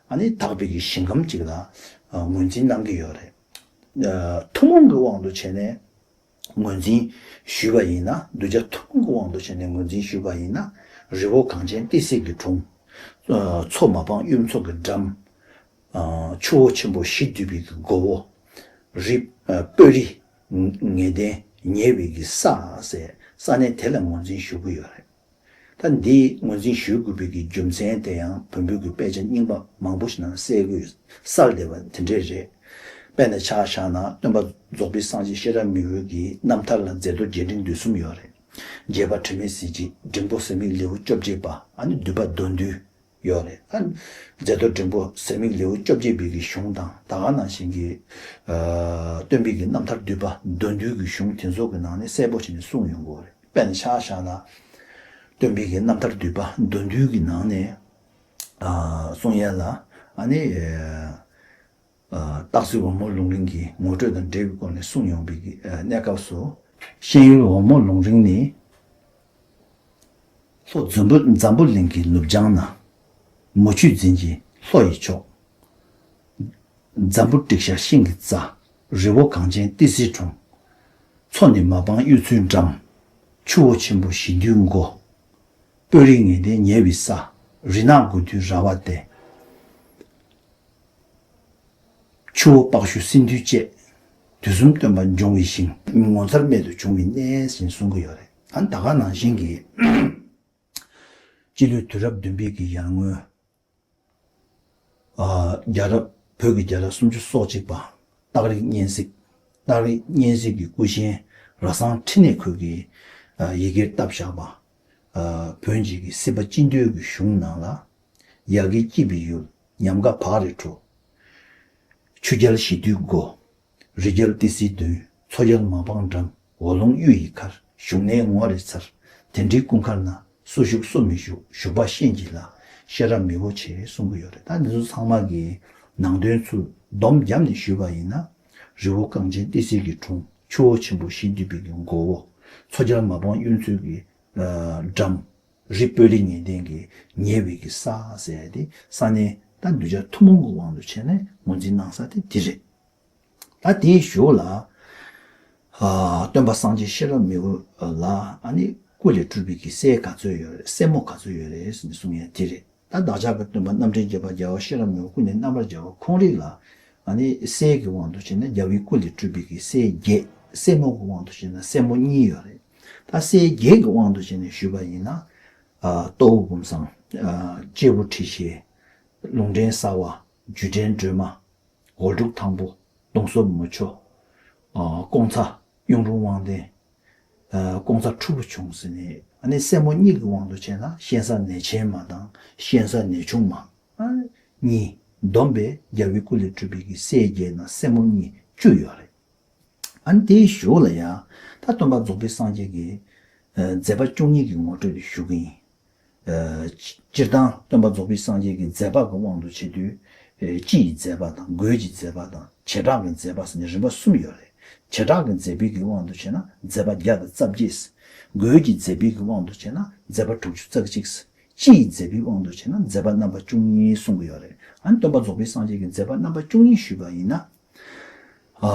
ཨ་ནི་དག་པའི་གི་ཞིང་ཁམས་གཅིག་ལ་ཨ་ངོས་འཛིན་གནང་གི་ཡོད་རེད། ཨ་ཐུན་མོང་གི་དབང་དུ་བྱས་ནས་ངོས་འཛིན་ཞུས་པ་ཡིན་ན། གདུལ་བྱ་ཐུན་མོང་གི་དབང་དུ་བྱས་ནས་ངོས་འཛིན་ཞུས་པ་ཡིན་ན། རི་བོ་གངས་ཅན་ཏི་སེ་གི་དྲུང་། ཨ་མཚོ་མ་སྤངས་གཡུ་མཚོ་གི་འགྲམ། ཨ་ཆུ་བོ་ཆེན་པོ་བཞི་འདུས་པའི་གི་མགོ་བོ། རི་ཨ་སྤོས་རི་ངད་ལྡན་ཉེ་བའི་གི་ས་ཟེར་ས་གནས་དེ་ལ་ངོས་འཛིན་ཞུ་གི་ཡོད་རེད། ད་འདི་ངོས་འཛིན་ཞུ་དགོས་པའི་གི་རྒྱུ་མཚན་དེ་ཡང་བོན་པོའི་གི་དཔེ་ཆ་རྙིང་པ་མང་པོ་ཞིག་ནང་གསལ་གི་ཡོད། གསལ་བསྡད་པ་དེ་འདྲས་རེད། དཔེར་ན་ཆ་བཞག་ན་སྟོན་པ་རྫོགས་པའི་སངས་རྒྱས་ཤེས་རབ་མི་བོ་གི་རྣམ་ཐར་ལ་མཛད་མདོ་རྒྱས་འབྲིང་བསྡུས་གསུམ་ཡོད་རེད། རྒྱས་པ་དྲི་མེད་གཟི་བརྗིད། འབྲིང་པོ་ཟེར་མིག་ལེའུ་བཅོ་བརྒྱད་པ། ཨ་ནི་བསྡུས་པ་མདོ་འདུས་ཡོད་རེད། ཨ་ནི་མཛད་མདོ་འབྲིང་པོ་ཟེར་མིག་ལེའུ་བཅོ་བརྒྱད་པའི་གི་གཞུང་དང་། ད་ག་ནང་བཞིན་གྱི་ཨ་སྟོན་པའི་གི་རྣམ་ཐར་བསྡུས་པ་མདོ་འདུས་ཀྱི་གཞུང་དེ་ཚོ་གི་ནང་ནས་གསལ་པོ་བྱས་ནས་གསུངས་ཡོང་གི་ཡོད་རེད། དཔེར་ན་ཆ་བཞག་ན། སྟོན་པའི་གི་རྣམ་ཐར་བསྡུས་པ་མདོ་འདུས་ཀྱི་ནང་ནས་ཨ་གསུང་ཡ་ལ། ཨ་ནི་ཨ་སྟག་གཟིག་འོལ་མོ་ལུང་རིང་གི་ངོ་སྤྲོད་དང་འབྲེལ་བའི་སྐོར་ནས་གསུངས་ཡོང་བའི་གི་ཨ་གནས་སྐབས་སུ། ཤེས་ཡུལ་འོལ་མོ་ལུང་རིང་ནི། ལྷོ་འཛམ་བུ་འཛམ་བུ་གླིང་གི་ནུབ་བྱང་ན། མུ་ཁྱུད་འཛིན་གྱི་ལྷོ་ཡི་ཕྱོགས། འཛམ་བུ་ཏྲིག་ཤར་ཤིང་གི་རྩ། རི་བོ་གངས་ཅན་ཏི་སེའི་དྲུང་། མཚོ་ནི་མ་སྤངས་གཡུ་མཚོའི་འགྲམ། ཆུ་བོ་ཆེན་པོ་བཞི་འདུས་མགོ། སྤོས་རི་ངད་ལྡན་ཉེ་བའི་ས། རི་ནག་དགུ་འདུས་ར་བ་སྟེ། ཆུ་བོ་དཔག་ཤུལ་སྲིན་འདུས་བཅས། དུས་གསུམ་སྟོན་པ་འབྱུང་བའི་ཞིང་། ངོ་མཚར་རྨད་དུ་བྱུང་བའི་གནས་ཟེར་གསུང་གི་ཡོད་རེད། ཨ་ནི་ད་ག་ནང་བཞིན་གྱི། སྤྱི་ལོའི་དུས་རབས་བདུན་པའི་གི་ཡར་སྔོན། ཨ་རྒྱལ་རབས། བོད་ཀྱི་རྒྱལ་རབས་སུམ་ཅུ་སོ་གཅིག་པ། སྟག་རིག་གཉན་གཟིགས། སྟག་རིག་གཉན་གཟིགས་ཀྱི་སྐུ་ཞབས་ར་སངས་ཁྲི་ནས་ཁོས་ཀྱིས་ཨ་ཡི་གེར་བཏབ་བཞག་པ། ཨ་བོན་གྱི་གི་སྲིད་པ་སྤྱི་འདུལ་གྱི་གཞུང་ནང་ལ། ཡ་གི་སྐྱིད་པའི་ཡུལ། ཉམས་དགའ་བག་རེ་བྲོ། ཆུ་རྒྱལ་བཞི་འདུས་མགོ། རི་རྒྱལ་ཏི་སེའི་མདུན། མཚོ་རྒྱལ་མ་སྤངས་འགྲམ། འོག་ལུང་གཡུ་ཡི་མཁར། བཞུགས་གནས་ངོ་རེ་མཚར། དེ་འདྲའི་སྐུ་མཁར་ན། སུ་བཞུགས་སུ་མི་བཞུགས། བཞུགས་པ་ཤེས་གྱིས་ལ། ཤེས་རབ་མི་བོ་ཆེ། གསུང་གི་ཡོད་རེད། ད་འདི་ཚོ་ཚང་མ་གི་ནང་དོན་ཚུར་སྡོམ་བརྒྱབ་ནས་ཞུས་པ་ཡིན་ན། རི་བོ་གངས་ཅན་ཏི་སེ་གི་དྲུང་། ཆུ་བོ་ཆེན་པོ་བཞི་འདུས་པའི་གི་མགོ་བོ། མཚོ་རྒྱལ་མ་སྤངས་གཡུ་མཚོའི་གི་ཨ་འགྲམ། རི་སྤོས་རི་ངད་ལྡན་གྱི་ཉེ་བའི་གི་ས་ཟེར་ཏེ་ས་གནས་ད་གདུལ་བྱ་ཐུན་མོང་གི་དབང་དུ་བྱས་ནས་ངོས་འཛིན་གནང་ས་དེ་འདི་རེད། ད་དེའི་གཞུག་ལ། ཨ་སྟོན་པ་སངས་རྒྱས་ཤེས་རབ་མི་བོ་ལ་ཨ་ནི་སྐུ་ལས་སྤྲུལ་པའི་གི་སྲས་ག་ཚོད་ཡོད་རེད། སྲས་མོ་ག་ཚོད་ཡོད་རེད་ཟེར་ནས་གསུང་ཡ་དེ་རེད། ད་བདག་ཅག་གི་སྟོན་པ་རྣམ་འདྲེན་རྒྱལ་བ་རྒྱལ་བ་ཤེས་རབ་མི་བོ་ཀུན་ནས་རྣམ་པར་རྒྱལ་བ་ཁོང་རང་ལ་ཨ་ནི་སྲས་ཀྱི་དབང་དུ་བྱས་ན་རྒྱལ་བའི་སྐུ་ལས་སྤྲུལ་པའི་གི་སྲས་བརྒྱད། སྲས་མོ་གི་དབང་དུ་བྱས་ན་སྲས་མོ་གཉིས་ཡོད་རེད། ད་སྲས་བརྒྱད་ཀྱི་དབང་དུ་བྱས་ནས་ཞུས་པ་ཡིན་ན། ཨ་སྟོབས་པུམ་བཟང་། ཨ་གཅེར་བུ་ཁྲི་བཞི། ལུང་འདྲེན་གསར་བ། འཇུ་འདྲེན་སྒྲོལ་མ། འོལ་འབྲུག་ཐང་པོ། གདོང་སོབ་མུ་ཆོ། ཨ་ཀོང་ཚ། གཡུང་དྲུང་དབང་ལྡན། ཨ་ཀོང་ཚ་ཁྲོ་བོ་བྱུང་ཟེར་ནས། ཨ་ནི་སྲས་མོ་གཉིས་ཀྱི་དབང་དུ་བྱས་ན་གཤེན་སྲས་ནད་ཆེན་མ་དང་གཤེན་སྲས་ནད་ཆུང་མ། ཨ་གཉིས། བསྡོམས་པས་རྒྱལ་བའི་སྐུ་ལས་སྤྲུལ་པའི་གི་སྲས་བརྒྱད་དང་སྲས་མོ་གཉིས་བཅུ་ཡོད་རེད། ཨ་ནི་དེའི་གཞུག་ལ་ཡང་ད་སྟོན་པ་རྫོགས་པའི་སངས་རྒྱས་ཀྱི་ཨ་མཛད་པ་བཅུ་གཉིས་ཀྱི་ངོ་སྤྲོད་དེ་ཞུ་གི་ཡིན། ཨ་སྤྱིར་བཏང་སྟོན་པ་རྫོགས་པའི་སངས་རྒྱས་ཀྱི་མཛད་པ་གི་དབང་དུ་བྱས་དུས། ཨ་སྤྱི་ཡི་མཛད་པ་དང་། སྒོས་ཀྱི་མཛད་པ་དང་། བྱེ་བྲག་གི་མཛད་པ་ཟེར་ནས་རིམ་པ་གསུམ་ཡོད་རེད། བྱེ་བྲག་གི་མཛད་པའི་གི་དབང་དུ་བྱས་ན་མཛད་པ་བརྒྱ་དང་རྩ་བརྒྱད། སྒོས་ཀྱི་མཛད་པའི་གི་དབང་དུ་བྱས་ན་མཛད་པ་དྲུག་ཅུ་རྩ་གཅིག། སྤྱི་ཡི་མཛད་པའི་དབང་དུ་བྱས་ན་མཛད་པ་རྣམ་པ་བཅུ་གཉིས་གསུང་གི་ཡོད་རེད། ཨ་ནི་སྟོན་པ་རྫོགས་པའི་སངས་རྒྱས་ཀྱི་མཛད་པ་རྣམ་པ་བཅུ་གཉིས་ཞུས་པ་ཡིན་ན། ཨ་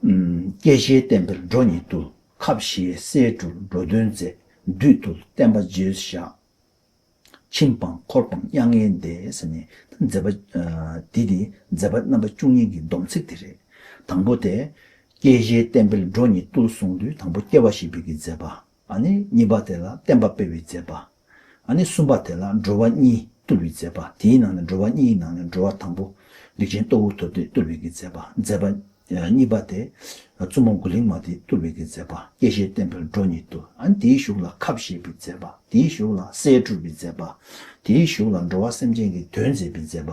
ཨམ། སྐྱེ་ཤེས་བསྟན་འཕེལ་འགྲོ་གཉིས་བཏུལ། ཁ་བཞེས་སྲས་སྤྲུལ་འགྲོ་དོན་མཛད། བདུད་བཏུལ་བསྟན་པ་རྗེས་བཞག། ཁྱིམ་སྤངས་འཁོར་སྤངས་མྱ་ངན་འདས་ཟེར་ནས་མཛད་པ། ཨ་འདི་དེ་མཛད་པ་རྣམ་པ་བཅུ་གཉིས་ཀྱི་སྡོམ་ཚིག་དེ་རེད། དང་པོ་དེ། སྐྱེ་ཤེས་བསྟན་འཕེལ་འགྲོ་གཉིས་བཏུལ་གསུངས་དུས་དང་པོ་སྐྱེ་བ་བཞེས་པའི་གི་མཛད་པ། ཨ་ནི་གཉིས་པ་དེ་ལ་བསྟན་པ་སྤེལ་བའི་མཛད་པ། ཨ་ནི་གསུམ་པ་དེ་ལ་འགྲོ་བ་གཉིས་བཏུལ་བའི་མཛད་པ། དེའི་ནང་ནས་འགྲོ་བ་གཉིས་ནང་ནས་འགྲོ་བ་དང་པོ་ལེགས་ཆེན་ཏོ་ཝུ་ཐུབ་བསྟན་བཏུལ་བའི་གི་མཛད་པ། མཛད་པ་ཨ་གཉིས་པ་དེ་བཙུན་མོ་མགོ་གླིང་མ་དེ་བཏུལ་བའི་གི་མཛད་པ། སྐྱེ་ཤེས་བསྟན་འཕེལ་འགྲོ་གཉིས་བཏུལ། ཨ་ནི་དེའི་གཞུག་ལ་ཁ་བཞེས་པའི་མཛད་པ། དེའི་གཞུག་ལ་སྲས་སྤྲུལ་པའི་མཛད་པ། དེའི་གཞུག་ལ་འགྲོ་བ་སེམས་ཅན་གྱི་དོན་མཛད་པའི་མཛད་པ།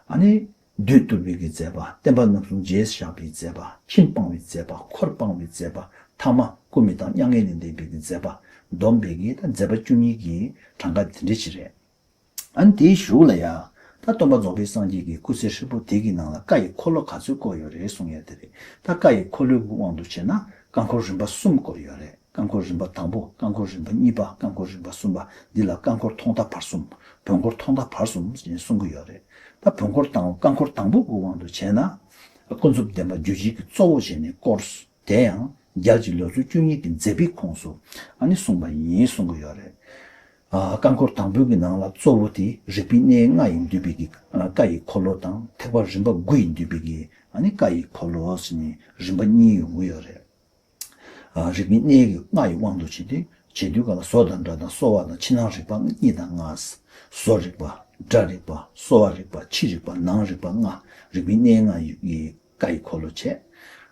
ཨ་ནི་བདུད་བཏུལ་བའི་གི་མཛད་པ། བསྟན་པ་རྣམ་གསུམ་རྗེས་བཞག་པའི་མཛད་པ། ཁྱིམ་སྤངས་པའི་མཛད་པ། འཁོར་སྤངས་པའི་མཛད་པ། ཐ་མ་སྐུ་མི་ལྡང་མྱ་ངན་ལས་འདས་པའི་གི་མཛད་པ། བསྡོམས་པའི་གི་ད་མཛད་པ་བཅུ་གཉིས་ཀྱི་གྲངས་ཀ་དེ་འདྲ་ཅིག་རེད། ཨ་ནི་དེའི་གཞུག་ལ་ཡ། ད་སྟོན་པ་རྫོགས་པའི་སངས་རྒྱས་ཀྱི་སྐུ་ཚེ་ཧྲིལ་པོ་དེ་གི་ནང་ལ་བཀའ་ཡི་འཁོར་ལོ་ག་ཚོད་བསྐོར་ཡོད་རེད་གསུང་ཡ་དེ་རེད། ད་བཀའ་ཡི་འཁོར་ལོའི་གི་དབང་དུ་བྱས་ན་བཀའ་འཁོར་རིམ་པ་གསུམ་བསྐོར་ཡོད་རེད། བཀའ་འཁོར་རིམ་པ་དང་པོ། བཀའ་འཁོར་རིམ་པ་གཉིས་པ། བཀའ་འཁོར་རིམ་པ་གསུམ་པ། འདི་ལ་བཀའ་འཁོར་ཐོག་མཐའ་བར་གསུམ། བོན་འཁོར་ཐོག་མཐའ་བར་གསུམ་ཞེས་གསུང་གི་ཡོད་རེད། ད་བོན་འཁོར་དང་བཀའ་འཁོར་དང་པོ་གི་དབང་དུ་བྱས་ན། ཀུན་རྫོབ་བདེན་པ་རྒྱུད་བཞི་གི་གཙོ་བོ་བྱས་ནས་བསྐོར། དེ་ཡང་རྒྱལ་གྱི་ལོ་ཚོད་བཅུ་གཉིས་ཀྱི་མཛད་པའི་ཁོངས་སུ་ཨ་ནི་གསུངས་པ་ཡིན་གསུང་གི་ཡོད་རེད། ཨ་བཀའ་འཁོར་དང་པོའི་གི་ནང་ལ་གཙོ་བོ་དེ་རིག་པའི་གནས་ལྔ་ཡིས་འདུས་པའི་གི་ཨ་བཀའ་ཡི་འཁོར་ལོ་དང་། ཐེག་པ་རིམ་པ་དགུ་ཡིས་འདུས་པའི་གི་ཨ་ནི་བཀའ་ཡི་འཁོར་ལོ་ཟེར་ནས་རིམ་པ་གཉིས་ཡོང་གི་ཡོད་རེད། ཨ་རིག་པའི་གནས་ཀྱི་ལྔ་ཡི་དབང་དུ་བྱས་ཏེ། བྱེད་དུས་ག་ལ་བཟོ་དང་སྒྲ་དང་གསོ་བ་དང་ཕྱི་ནང་རིག་པ་གཉིས་དང་ལྔ། བཟོ་རིག་པ། སྒྲ་རིག་པ། གསོ་བ་རིག་པ། ཕྱི་རིག་པ། ནང་རིག་པ་ལྔ། རིག་པའི་གནས་ལྔ་ཡི་བཀའ་ཡི་འཁོར་ལོ་བྱས།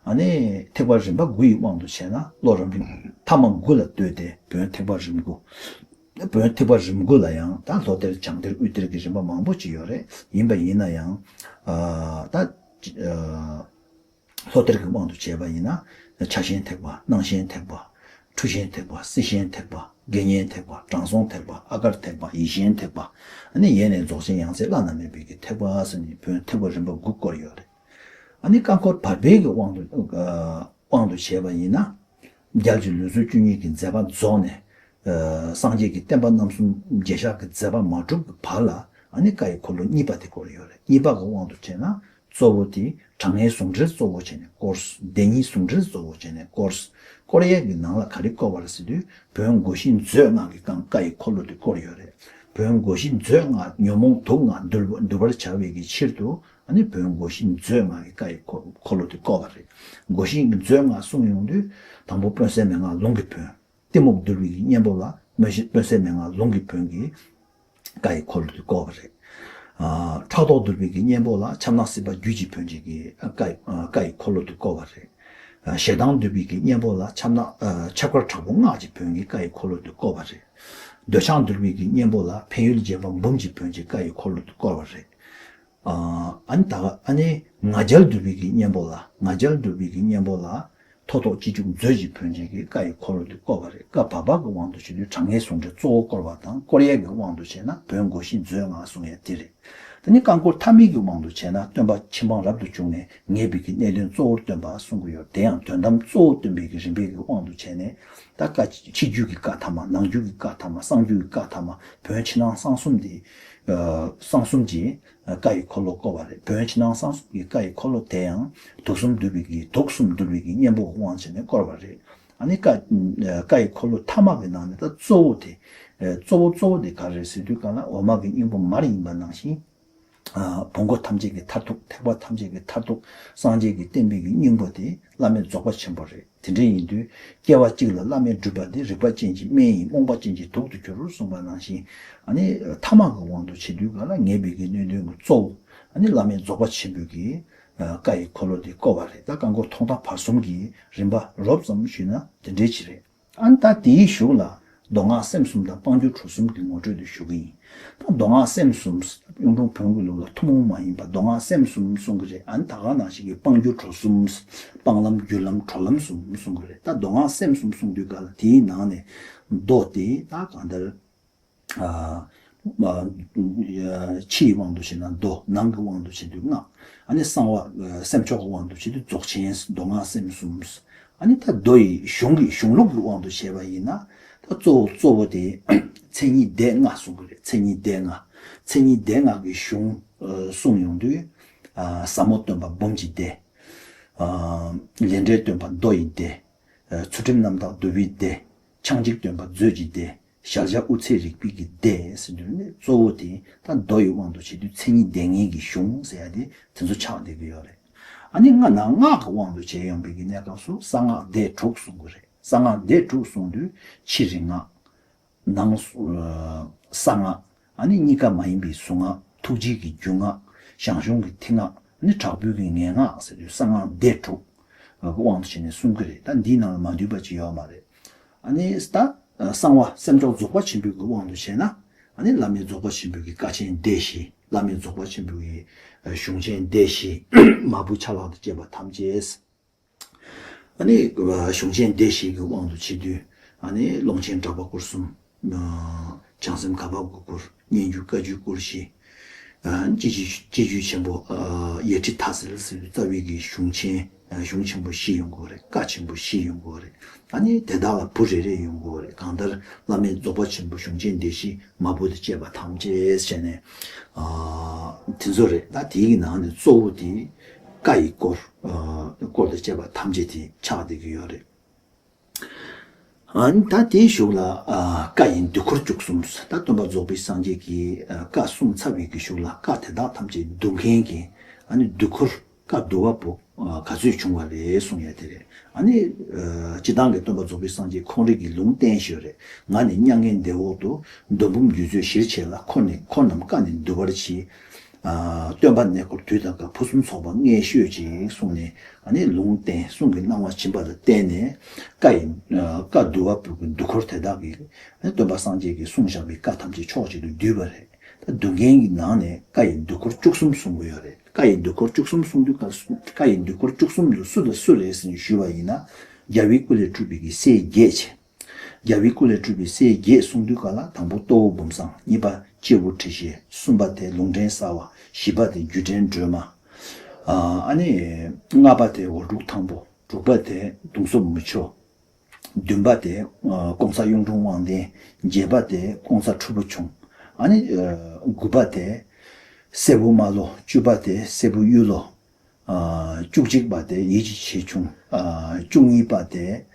ཨ་ནི་ཐེག་པ་རིམ་པ་དགུ་ཡི་དབང་དུ་བྱས་ན་བློ་རབ་འབྲིང་ཐ་མ་དགུ་ལ་ལྟོས་ཏེ་བོན་ཐེག་པ་རིམ་དགུ། བོན་ཐེག་པ་རིམ་དགུ་ལ་ཡང་ད་ལྷོ་གཏེར་བྱང་གཏེར་དབུས་གཏེར་གྱི་རིམ་པ་མང་པོ་ཅིག་ཡོད་རེད། ཡིན་པ་ཡིན་ན་ཡང་ཨ་ད་ཨ། ལྷོ་གཏེར་གྱི་དབང་དུ་བྱས་པ་ཡིན་ན། ཕྱག་ཆེན་ཐེག་པ། སྣང་ཆེན་ཐེག་པ། འཁྲུལ་ཆེན་ཐེག་པ། སྲིད་ཆེན་ཐེག་པ། དགེ་བསྙེན་ཐེག་པ། དྲང་སྲོང་ཐེག་པ། ཨ་གར་ཐེག་པ། ཡེ་ཤེས་ཐེག་པ། ཨ་ནི་ཡེ་ནས་རྫོགས་ཆེན་ཡང་རྩེ་བླ་ན་མེད་པའི་གི་ཐེག་པ་ཟེར་ནས་བོན་ཐེག་པ་རིམ་པ་དགུ་བསྐོར་ཡོད་རེད། ཨ་ནི་བཀའ་འཁོར་བར་པའི་གི་དབང་དུ་ཨ་དབང་དུ་བྱས་པ་ཡིན་ན། རྒྱལ་གྱི་ལུས་རྩལ་བཅུ་གཉིས་ཀྱི་མཛད་པ་རྫོགས་ནས། ཨ་སངས་རྒྱས་ཀྱི་བསྟན་པ་རྣམ་གསུམ་རྗེས་བཞག་གི་མཛད་པ་མ་གྲུབ་ཀྱི་བར་ལ་ཨ་ནི་བཀའ་ཡི་འཁོར་ལོ་གཉིས་པ་དེ་བསྐོར་ཡོད་རེད། གཉིས་པ་གི་དབང་དུ་བྱས་ན་གཙོ་བོ་དེ་དྲང་ངེས་ཟུང་འབྲེལ་གཙོ་བོ་བྱས་ནས་བསྐོར། བདེན་གཉིས་ཟུང་འབྲེལ་གཙོ་བོ་བྱས་ནས་བསྐོར། བསྐོར་ཡས་ཀྱི་ནང་ལ་ག་རེ་བསྐོར་བ་རེད་ཟེར་དུས་བོན་སྒོ་བཞི་མཛོད་ལྔ་གི་སྒང་བཀའ་ཡི་འཁོར་ལོ་དེ་བསྐོར་ཡོད་རེད། བོན་སྒོ་བཞི་མཛོད་ལྔ་ཉོན་མོངས་དུག་ལྔ་འདུལ་འདུལ་བར་བྱ་བའི་གི་ཕྱིར་དུ། ཨ་ནི་བོན་སྒོ་བཞི་མཛོད་ལྔ་གི་བཀའ་ཡི་འཁོར་འཁོར་ལོ་དེ་བསྐོར་བ་རེད། སྒོ་བཞི་མཛོད་ལྔ་གསུངས་ཡོང་དུས་དང་པོ་དཔོན་གསས་མན་ངག་ལུང་གི་བོན། གཏི་མུག་འདུལ་བའི་གི་གཉེན་པོ་ལ་མོན་གཤེན་དཔོན་གསས་མན་ངག་ལུང་གི་བོན་གྱི་བཀའ་ཡི་འཁོར་ལོ་དེ་བསྐོར་བ་རེད། ཨ་ཕྲག་དོག་འདུལ་བའི་གི་གཉེན་པོ་ལ་ཆབ་ནག་སྲིད་པ་རྒྱུད་ཀྱི་བོན་གྱི་གི་བཀའ་ཡི་བཀའ་ཡི་འཁོར་ལོ་དེ་བསྐོར་བ་རེད། ཨ་ཞེ་སྡང་འདུལ་བའི་གི་གཉེན་པོ་ལ་ཆབ་ནག་ཨ་ཆབ་དཀར་དྲག་པོ་སྔགས་ཀྱི་བོན་གྱི་བཀའ་ཡི་འཁོར་ལོ་དེ་བསྐོར་བ་རེད། འདོད་ཆགས་འདུལ་བའི་གི་གཉེན་པོ་ལ་ཕན་ཡུལ་རྗེན་པ་འབུམ་གྱི་བོན་གྱི་བཀའ་ཡི་འཁོར་ལོ་དེ་བསྐོར་བ་རེད། ཨ་ཨ་ནི་ད་ག་ཨ་ནི་ང་རྒྱལ་འདུལ་བའི་གི་གཉེན་པོ་ལ་ང་རྒྱལ་འདུལ་བའི་གི་གཉེན་པོ་ལ་མཐོ་ཐོག་སྤྱི་གཅུང་མཛོད་ཀྱི་བོན་གྱི་གི་བཀའ་ཡི་འཁོར་ལོ་དེ་བསྐོར་བ་རེད། བཀའ་བར་པ་གི་དབང་དུ་བྱས་དུས་དྲང་ངེས་ཟུང་འབྲེལ་གཙོ་བོ་བསྐོར་བ་དང་བསྐོར་ཡས་ཀྱི་དབང་དུ་བྱས་ན་བོན་སྒོ་བཞི་མཛོད་ལྔ་གསུང་ཡས་དེ་རེད། དེ་ནི་བཀའ་འཁོར་ཐ་མའི་གི་དབང་དུ་བྱས་ན་སྟོན་པ་ཕྱི་འབངས་རབ་ཏུ་བྱུང་ནས་ངེས་པའི་གི་གནད་དོན་གཙོ་བོར་སྟོན་པ་གསུང་གི་ཡོད། དེ་ཡང་དོན་དམ་གཙོ་བོ་སྟོན་པའི་གི་རིམ་པའི་གི་དབང་དུ་བྱས་ནས་ད་བཀའ་ཕྱི་རྒྱུད་ཀྱི་བཀའ་ཐ་མ། ནང་རྒྱུད་ཀྱི་བཀའ་ཐ་མ། གསང་རྒྱུད་ཀྱི་བཀའ་ཐ་མ། བོན་ཕྱི་ནང་གསང་གསུམ་དེ་ཨ་གསང་གསུམ་གྱི་བཀའ་ཡི་འཁོར་ལོ་བསྐོར་བ་རེད། བོན་ཕྱི་ནང་གསང་གསུམ་གྱི་བཀའ་ཡི་འཁོར་ལོ་དེ་ཡང་དུག་གསུམ་འདུལ་བའི་གི་དུག་གསུམ་འདུལ་བའི་གི་གཉེན་པོ་དབང་བྱས་ནས་བསྐོར་བ་རེད། ཨ་ནི་བཀའ་བཀའ་ཡི་འཁོར་ལོ་ཐ་མ་གི་ནང་ནས་ད་གཙོ་བོ་དེ་གཙོ་བོ་གཙོ་བོ་དེ་ག་རེ་རེད་ཟེར་དུས་གང་ལ་འོ་མ་གི་སྙིང་པོ་མར་ཡིན་པ་ནང་བཞིན། ཨ་བོན་སྒོ་ཐམས་ཅད་ཀྱི་མཐར་ཐུག། ཐེག་པ་ཐམས་ཅད་ཀྱི་མཐར་ཐུག། སངས་རྒྱས་ཀྱི་བསྟན་པའི་གི་སྙིང་པོ་དེ་བླ་མེད་རྫོགས་པ་ཆེན་པོ་རེད། དེ་འདྲ་ཡིན་དུས་སྐྱེ་བ་གཅིག་ལ་བླ་མེད་སྒྲུབ་པ་འདི་རིག་པ་ཅན་གྱི་སྨན་ཡིན། རྨོངས་པ་ཅན་གྱི་དུག་ཏུ་འགྱུར་གསུངས་པ་ནང་བཞིན། ཨ་ནི་ཐ་མ་གི་དབང་དུ་བྱེད་དུས་གང་ལ་ངེས་པའི་གི་གནད་དོན་གྱི་གཙོ་བོ་ཨ་ནི་བླ་མེད་རྫོགས་པ་ཆེན་པོའི་གི་བཀའ་ཡི་འཁོར་ལོ་དེ་བསྐོར་བ་རེད། ད་བཀའ་འཁོར་ཐོག་མཐའ་བར་གསུམ་གྱི་རིམ་པ་རོབ་ཙམ་ཞུས་ན་དེ་འདྲའི་ཅིག་རེད། ཨ་ནི་ད་དེའི་གཞུག་ལ་མདོ་སྔགས་སེམས་གསུམ་དང་སྤང་སྒྱུར་གྲོལ་གསུམ་གྱི་ངོ་སྤྲོད་དུ་ཞུ་གི་ཡིན། ད་མདོ་སྔགས་སེམས་གསུམ། གཡུང་དྲུང་བོན་གྱི་ལུགས་ལ་ཐུན་མོང་མ་ཡིན་པ་མདོ་སྔགས་སེམས་གསུམ་གསུང་གི་རེད། ཨ་ནི་ད་ག་ནང་བཞིན་གྱི་སྤང་སྒྱུར་གྲོལ་གསུམ། སྤང་ལམ་སྒྱུར་ལམ་གྲོལ་ལམ་གསུམ་གསུང་གི་རེད། ད་མདོ་སྔགས་སེམས་གསུམ་གསུང་དུས་ག་ལ་དེའི་ནང་ནས་མདོ་དེ་ད་གང་ལྟར། ཨ། ཕྱི་ཡི་དབང་དུ་བྱས་ན་མདོ། ནང་གི་དབང་དུ་བྱས་དུས་སྔགས། ཨ་ནི་གསང་བ་སེམས་མཆོག་གི་དབང་དུ་བྱས་དུས་རྫོགས་ཆེན། མདོ་སྔགས་སེམས་གསུམ། ཨ་ནི་ད་མདོ་ཡི་གཞུང་གི་གཞུང་ལུགས་ཀྱི་དབང་དུ་བྱས་པ་ཡིན་ན། ད་གཙོ་བོ་གཙོ་བོ་དེ་མཚན་ཉིད་སྡེ་ལྔ་གསུང་གི་རེད། མཚན་ཉིད་སྡེ་ལྔ། མཚན་ཉིད་སྡེ་ལྔ་གི་གཞུང་གསུང་ཡོང་དུས། ཟབ་མོ་སྟོན་པ་འབུམ་གྱི་སྡེ། ལས་འབྲས་སྟོན་པ་མདོ་ཡི་སྡེ། ཚུལ་ཁྲིམས་རྣམ་དག་འདུལ་བའི་སྡེ། ཕྱག་འཇིགས་སྟོན་པ་མཛོད་ཀྱི་སྡེ། ཞལ་བཞག་དབུ་ཚད་རིག་པའི་གི་སྡེ་ཟེར་དུས་ནི་གཙོ་བོ་དེ་ད་མདོ་ཡི་དབང་དུ་བྱས་དུས་མཚན་ཉིད་སྡེ་ལྔའི་གི་གཞུང་ཟེར་ཡ་དེ་དེ་ཚོ་ཆགས་བསྡད་ཀྱི་ཡོད་རེད། ཨ་ནི་སྔ་ན་སྔགས་ཀྱི་དབང་དུ་བྱས་ཡོང་བའི་གི་གནས་སྐབས་སུ་གསང་སྔགས་སྡེ་དྲུག་གསུང་གི་རེད། གསང་སྔགས་སྡེ་དྲུག་གསུང་དུས་ཕྱི་རིག་སྔགས། ནང་གསང་སྔགས། ཨ་ནི་གཉིས་ཀ་མ་ཡིན་པའི་གཟུངས་སྔགས། ཐུགས་རྗེའི་གི་རྒྱུད་སྔགས། ཞང་ཞུང་གི་ཐིག་སྔགས། ཨ་ནི་དྲག་པོའི་གི་ངན་སྔགས་ཟེར་དུས་གསང་སྔགས་སྡེ་དྲུག་གི་དབང་དུ་བྱས་ནས་གསུང་གི་རེད། ད་འདིའི་ནང་ལ་མ་འདུས་པ་ཅིག་ཡོད་མ་རེད། ཨ་ནི་ད་གསང་བ་སེམས་མཆོག་རྫོགས་པ་ཆེན་པོའི་གི་དབང་དུ་བྱས་ན། ཨ་ནི་བླ་མེད་རྫོགས་པ་ཆེན་པོའི་གི་བཀའ་ཆེན་སྡེ་བཞི། བླ་མེད་རྫོགས་པ་ཆེན་པོའི་གི་གཞུང་ཆེན་སྡེ་བཞི། མ་བུ་ཆ་ལག་དང་བཅས་པ་ཐམས་ཅད། ཨ་ནི་གཞུང་ཆེན་སྡེ་བཞི་གི་དབང་དུ་བྱེད་དུས། ཨ་ནི་ཀློང་ཆེན་གྲགས་པ་སྐོར་གསུམ། བྱང་སེམས་གབ་འབབ་ཀྱི་སྐོར། སྙན་བརྒྱུད་བཀའ་བརྒྱུད་སྐོར་བཞི། སྤྱི་རྒྱུད་སྤྱི་རྒྱུད་ཆེན་པོ་ཡེ་ཁྲི་མཐའ་ཟེར་ཟེར་བའི་རྩ་བའི་གི་གཞུང་ཆེན། གཞུང་ཆེན་པོ་བཞི་ཡོང་གི་རེད། བཀའ་ཆེན་པོ་བཞི་ཡོང་གི་རེད། ཨ་ནི་དེ་དག་ལ་བུ་རེ་རེ་ཡོང་གི་རེད། གང་ལྟར་བླ་མེད་རྫོགས་པ་ཆེན་པོ་གཞུང་ཆེན་སྡེ་བཞི། མ་བུ་དང་བཅས་པ་ཐམས་ཅད་བྱས་ནས། དེ་ཚོ་རེད། ད་དེའི་ནང་ནས་གཙོ་བོ་དེ་བཀའ་ཡི་སྐོར། སྐོར་དང་བཅས་པ་ཐམས་ཅད་དེ་ཆགས་བསྡད་ཀྱི་ཡོད་རེད། ཨ་ནི་ད་དེའི་གཞུག་ལ་བཀའ་ཡི་འདུལ་འཁོར་བཅུ་གསུམ། ད་སྟོན་པ་རྫོགས་པའི་སངས་རྒྱས་ཀྱིས་བཀའ་གསུངས་ཚར་བའི་གི་གཞུག་ལ་བཀའ་དེ་དག་ཐམས་ཅད་འདུལ་མཁན་གྱི་ཨ་ནི་འདུལ་འཁོར། བཀའ་བསྡུ་བ་པོ་ག་ཚོད་བྱུང་བ་རེད་གསུང་ཡ་དེ་རེད། ཨ་ནི་སྤྱི་བཏང་གི་སྟོན་པ་རྫོགས་པའི་སངས་རྒྱས་ཁོང་རང་གི་ལུང་བསྟན་ཞུས་རེད། ང་ནི་མྱ་ངན་འདས་འོག་ཏུ། མདོ་འབུམ་རྒྱུད་ཚོད་བཞིར་བྱས་ལ། འཁོར་ནི་འཁོར་རྣམས་བཀའ་ནི་བསྡུ་བར་གྱིས། སྟོན་པ་གནས་སྐོར་དུས་དང་སྐབས། ཕུན་སུམ་ཚོགས་པ་ལྔས་ཤོད་ཅིག་གསུངས་ནས། ཨ་ནི་ལུང་བསྟན། གསུང་གི་གནང་བ་བྱིན་པ་ལ་བརྟེན་ནས། བཀའ་ཡི་བཀའ་བསྡུ་བ་པོ་གི་འདུལ་འཁོར་དེ་དག་གིས་སྟོན་པ་སངས་རྒྱས་ཀྱིས་གསུངས་བཞག་པའི་བཀའ་ཐམས་ཅད་ཕྱོགས་གཅིག་ཏུ་བསྡུས་པ་རེད། ད་བསྡུ་མཁན་གྱི་ནང་ནས་བཀའ་ཡི་འདུལ་འཁོར་བཅུ་གསུམ་གསུང་གི་ཡོད་རེད། བཀའ་ཡི་འདུལ་འཁོར་བཅུ་གསུམ་གསུང་དུས་སྐབས་སུ། བཀའ་ཡི་འདུལ་འཁོར་བཅུ་གསུམ་དུ་སུ་དང་སུ་རེད་ཟེར་ནས་ཞུས་པ་ཡིན་ན། རྒྱལ་བའི་སྐུ་ལས་སྤྲུལ་པའི་གི་སྲས་བརྒྱད་བྱས། རྒྱལ་བའི་སྐུ་ལས་སྤྲུལ་པའི་སྲས་བརྒྱད་གསུང་དུས་སྐབས་ལ་དང་པོ་ཏོ་བོ་བུམ་བཟང་། གཉིས་པ་སྐྱེས་བུ་ཁྲི་བྱས། གསུམ་པ་དེ་ལུང་བསྟན་གསར་བ། བཞི་པ་དེ་རྒྱུད་དྲན་སྒྲོལ་མ། ཨ་ནི་ལྔ་པ་དེ་འོག་འབྲུག་ཐང་པོ། དྲུག་པ་དེ་གདུང་སོབ་མུ་ཆོ། བདུན་པ་དེ་ཀོང་ཚ་གཡུང་དྲུང་དབང་ལྡན། བརྒྱད་པ་དེ་ཀོང་ཚ་ཁྲོ་བོ་ཆུང་། ཨ་ནི་དགུ་པ་དེ་སྲས་བུ་རྨ་ལོ། བཅུ་པ་དེ་སྲས་བུ་གཡུ་ལོ། བཅུ་གཅིག་པ་དེ་ཡིད་ཀྱི་ཆེ་ཆུང་། བཅུ་གཉིས་པ་དེ་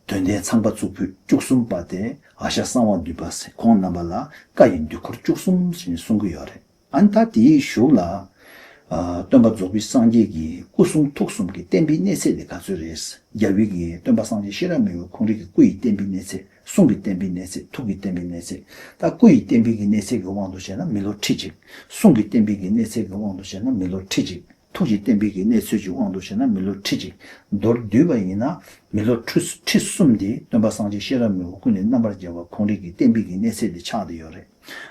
དོན་ལྡན་ཚངས་པ་གཙུག་ཕུད། བཅུ་གསུམ་པ་དེ་ཨ་ཞང་གསང་བ་འདུས་པ་ཟེར། ཁོང་རྣམ་པ་ལ་བཀའ་ཡི་འདུལ་འཁོར་བཅུ་གསུམ་ཞེས་གསུང་གི་ཡོད་རེད། ཨ་ནི་ད་དེའི་གཞུག་ལ། ཨ། སྟོན་པ་རྫོགས་པའི་སངས་རྒྱས་ཀྱི་སྐུ་གསུང་ཐུགས་གསུམ་གྱི་བསྟན་པའི་གནས་ཚད་དེ་ག་ཚོད་རེད། རྒྱལ་བའི་གི་སྟོན་པ་སངས་རྒྱས་ཤེས་རབ་མི་བོ་ཁོང་རང་གི་སྐུ་ཡི་བསྟན་པའི་གནས་ཚད། གསུང་གི་བསྟན་པའི་གནས་ཚད། ཐུགས་ཀྱི་བསྟན་པའི་གནས་ཚད། ད་སྐུ་ཡི་བསྟན་པའི་གི་གནས་ཚད་ཀྱི་དབང་དུ་བྱས་ན་མི་ལོ་ཁྲི་གཅིག་གསུང་གི་བསྟན་པའི་གི་གནས་ཚད་ཀྱི་དབང་དུ་བྱས་ན་མི་ལོ་ཁྲི་གཅིག་ཐུགས་ཀྱི་བསྟན་པའི་གི་གནས་ཚད་ཀྱི་དབང་དུ་བྱས་ན་མི་ལོ་ཁྲི་གཅིག་མདོར་བསྡུས་པ་ཡིན་ན། མི་ལོ་ཁྲི་ཁྲི་གསུམ་དེ་སྟོན་པ་སངས་རྒྱས་ཤེས་རབ་མི་བོ་ཀུན་ནས་རྣམ་པར་རྒྱལ་བ་ཁོང་རང་གི་བསྟན་པའི་གི་གནས་ཚད་དེ་ཆགས་བསྡད་ཡོད་རེད།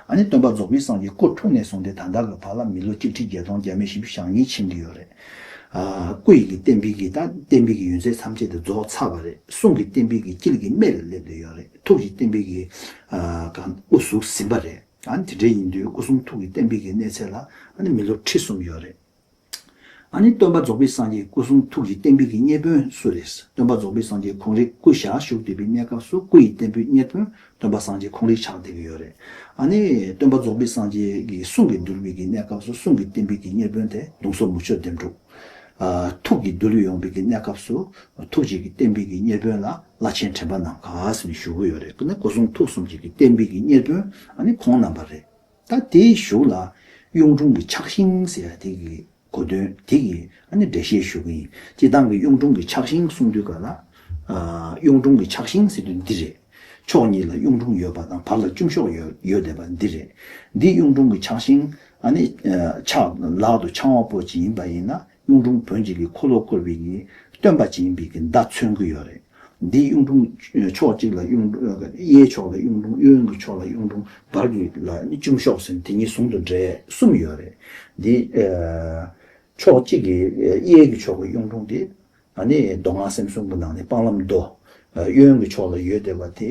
ཨ་ནི་སྟོན་པ་རྫོགས་པའི་སངས་རྒྱས་སྐུ་འཁྲུངས་ནས་བཟུང་སྟེ་ད་ལྟ་གི་བར་ལ་མི་ལོ་གཅིག་ཁྲི་བརྒྱད་སྟོང་བརྒྱ་མེད་བཞི་བཅུ་ཞེ་གཉིས་ཕྱིན་གྱི་ཡོད་རེད། ཨ། སྐུ་ཡི་གི་བསྟན་པའི་གི་ད་བསྟན་པའི་གི་ཡུན་ཚད་ཐམས་ཅད་དེ་རྫོགས་ཚར་བ་རེད། གསུང་གི་བསྟན་པའི་གི་དཀྱིལ་གྱི་སྨད་ལ་སླེབས་བསྡད་ཡོད་རེད། ཐུགས་ཀྱི་བསྟན་པའི་གི། ཨ། གང་དབུ་ཟུག་ཟིན་པ་རེད། ཨ་ནི་དེ་འདྲ་ཡིན་དུས་སྐུ་གསུང་ཐུགས་ཀྱི་བསྟན་པའི་གི་གནས་ཚད་ལ་ཨ་ནི་མི་ལོ་ཁྲི་གསུམ་ཡོད་རེད། ཨ་ནི་སྟོན་པ་རྫོགས་པའི་སངས་རྒྱས་སྐུ་གསུང་ཐུགས་ཀྱི་བསྟན་པའི་གི་གཉེར་དཔོན་སུ་རེད། སྟོན་པ་རྫོགས་པའི་སངས་རྒྱས་ཁོང་རང་སྐུ་ཞབས་བཞུགས་བསྡད་པའི་གནས་སྐབས་སུ་སྐུ་ཡི་བསྟན་པའི་གཉེར་དཔོན་སྟོན་པ་སངས་རྒྱས་ཁོང་རང་ཆགས་བསྡད་ཀྱི་ཡོད་རེད། ཨ་ནི་སྟོན་པ་རྫོགས་པའི་སངས་རྒྱས་ཀྱི་གསུང་གི་འདུལ་བའི་གི་གནས་སྐབས་སུ་གསུང་གི་བསྟན་པའི་གི་གཉེར་དཔོན་དེ་གདུང་སོབ་མུ་ཆོ་ལྡེམ་དྲུག་ཨ། ཐུགས་ཀྱི་འདུལ་ཡོང་བའི་གི་གནས་སྐབས་སུ་ཐུགས་རྗེ་གི་བསྟན་པའི་གི་གཉེར་དཔོན་ལ་བླ་ཆེན་དྲན་པ་ནམ་མཁའ་ཟེར་ནས་ཞུ་གི་ཡོད་རེད། ཨ་ནི་སྐུ་གསུང་ཐུགས་གསུམ་གྱི་གི་བསྟན་པའི་གི་གཉེར་དཔོན་ཨ་ནི་ཁོང་རྣམ་པ་རེད། ད་དེའི་གཞུག་ལ་གཡུང་དྲུང་གི་ཕྱག་ཤིང་ཟེར་ཡ་དེ་གི་གོ་དོན་དེ་གི་ཨ་ནི་འགྲེལ་བཤད་ཞུ་གི་ཡིན། སྤྱིར་བཏང་གི་གཡུང་དྲུང་གི་ཕྱག་ཤིང་གསུང་དུས་ག་ལ། ཨ། གཡུང་དྲུང་གི་ཕྱག་ཤིང་ཟེར་དུས་འདི་རེད། ཕྱོགས་གཉིས་ལ་གཡུང་དྲུང་ཡོད་པ་དང་བར་ལ་སྐྱོང་གཤོག་ཡོད་ཡོད་བསྡད་པ་འདི་རེད། འདི་གཡུང་དྲུང་གི་ཕྱག་ཤིང་ཨ་ནི། ཨ། ཕྱག་ལག་ཏུ་འཆང་བ་པོ་ཅིག་ཡིན་པ་ཡིན་ན་གཡུང་དྲུང་བོན་གྱི་གི་འཁོར་ལོ་བསྐོར་བའི་གི་སྟོན་པ་ཅིག་ཡིན་པའི་གི་བརྡ་མཚོན་གྱི་ཡོད་རེད། འདི་གཡུང་དྲུང་ཕྱོགས་གཅིག་ལ་གཡུང་དྲུང་། གཡས་ཕྱོགས་ལ་གཡུང་དྲུང་། གཡོན་གྱི་ཕྱོགས་ལ་གཡུང་དྲུང་། བར་གྱི་ལ་ནི་ལྕུམ་ཤོག་ཟེར་ནས་དེ་གཉིས་ཟུང་དུ་འབྲེལ་གསུམ་ཡོད་རེད། འདི་ཕྱོགས་གཅིག་གི་གཡས་ཀྱི་ཕྱོགས་ཀྱི་གཡུང་དྲུང་དེ་ཨ་ནི་མདོ་སྔགས་སེམས་གསུམ་གྱི་ནང་ནས་སྤང་ལམ་མདོ། གཡོན་གྱི་ཕྱོགས་ལ་ཡོད་བསྡད་པ་དེ་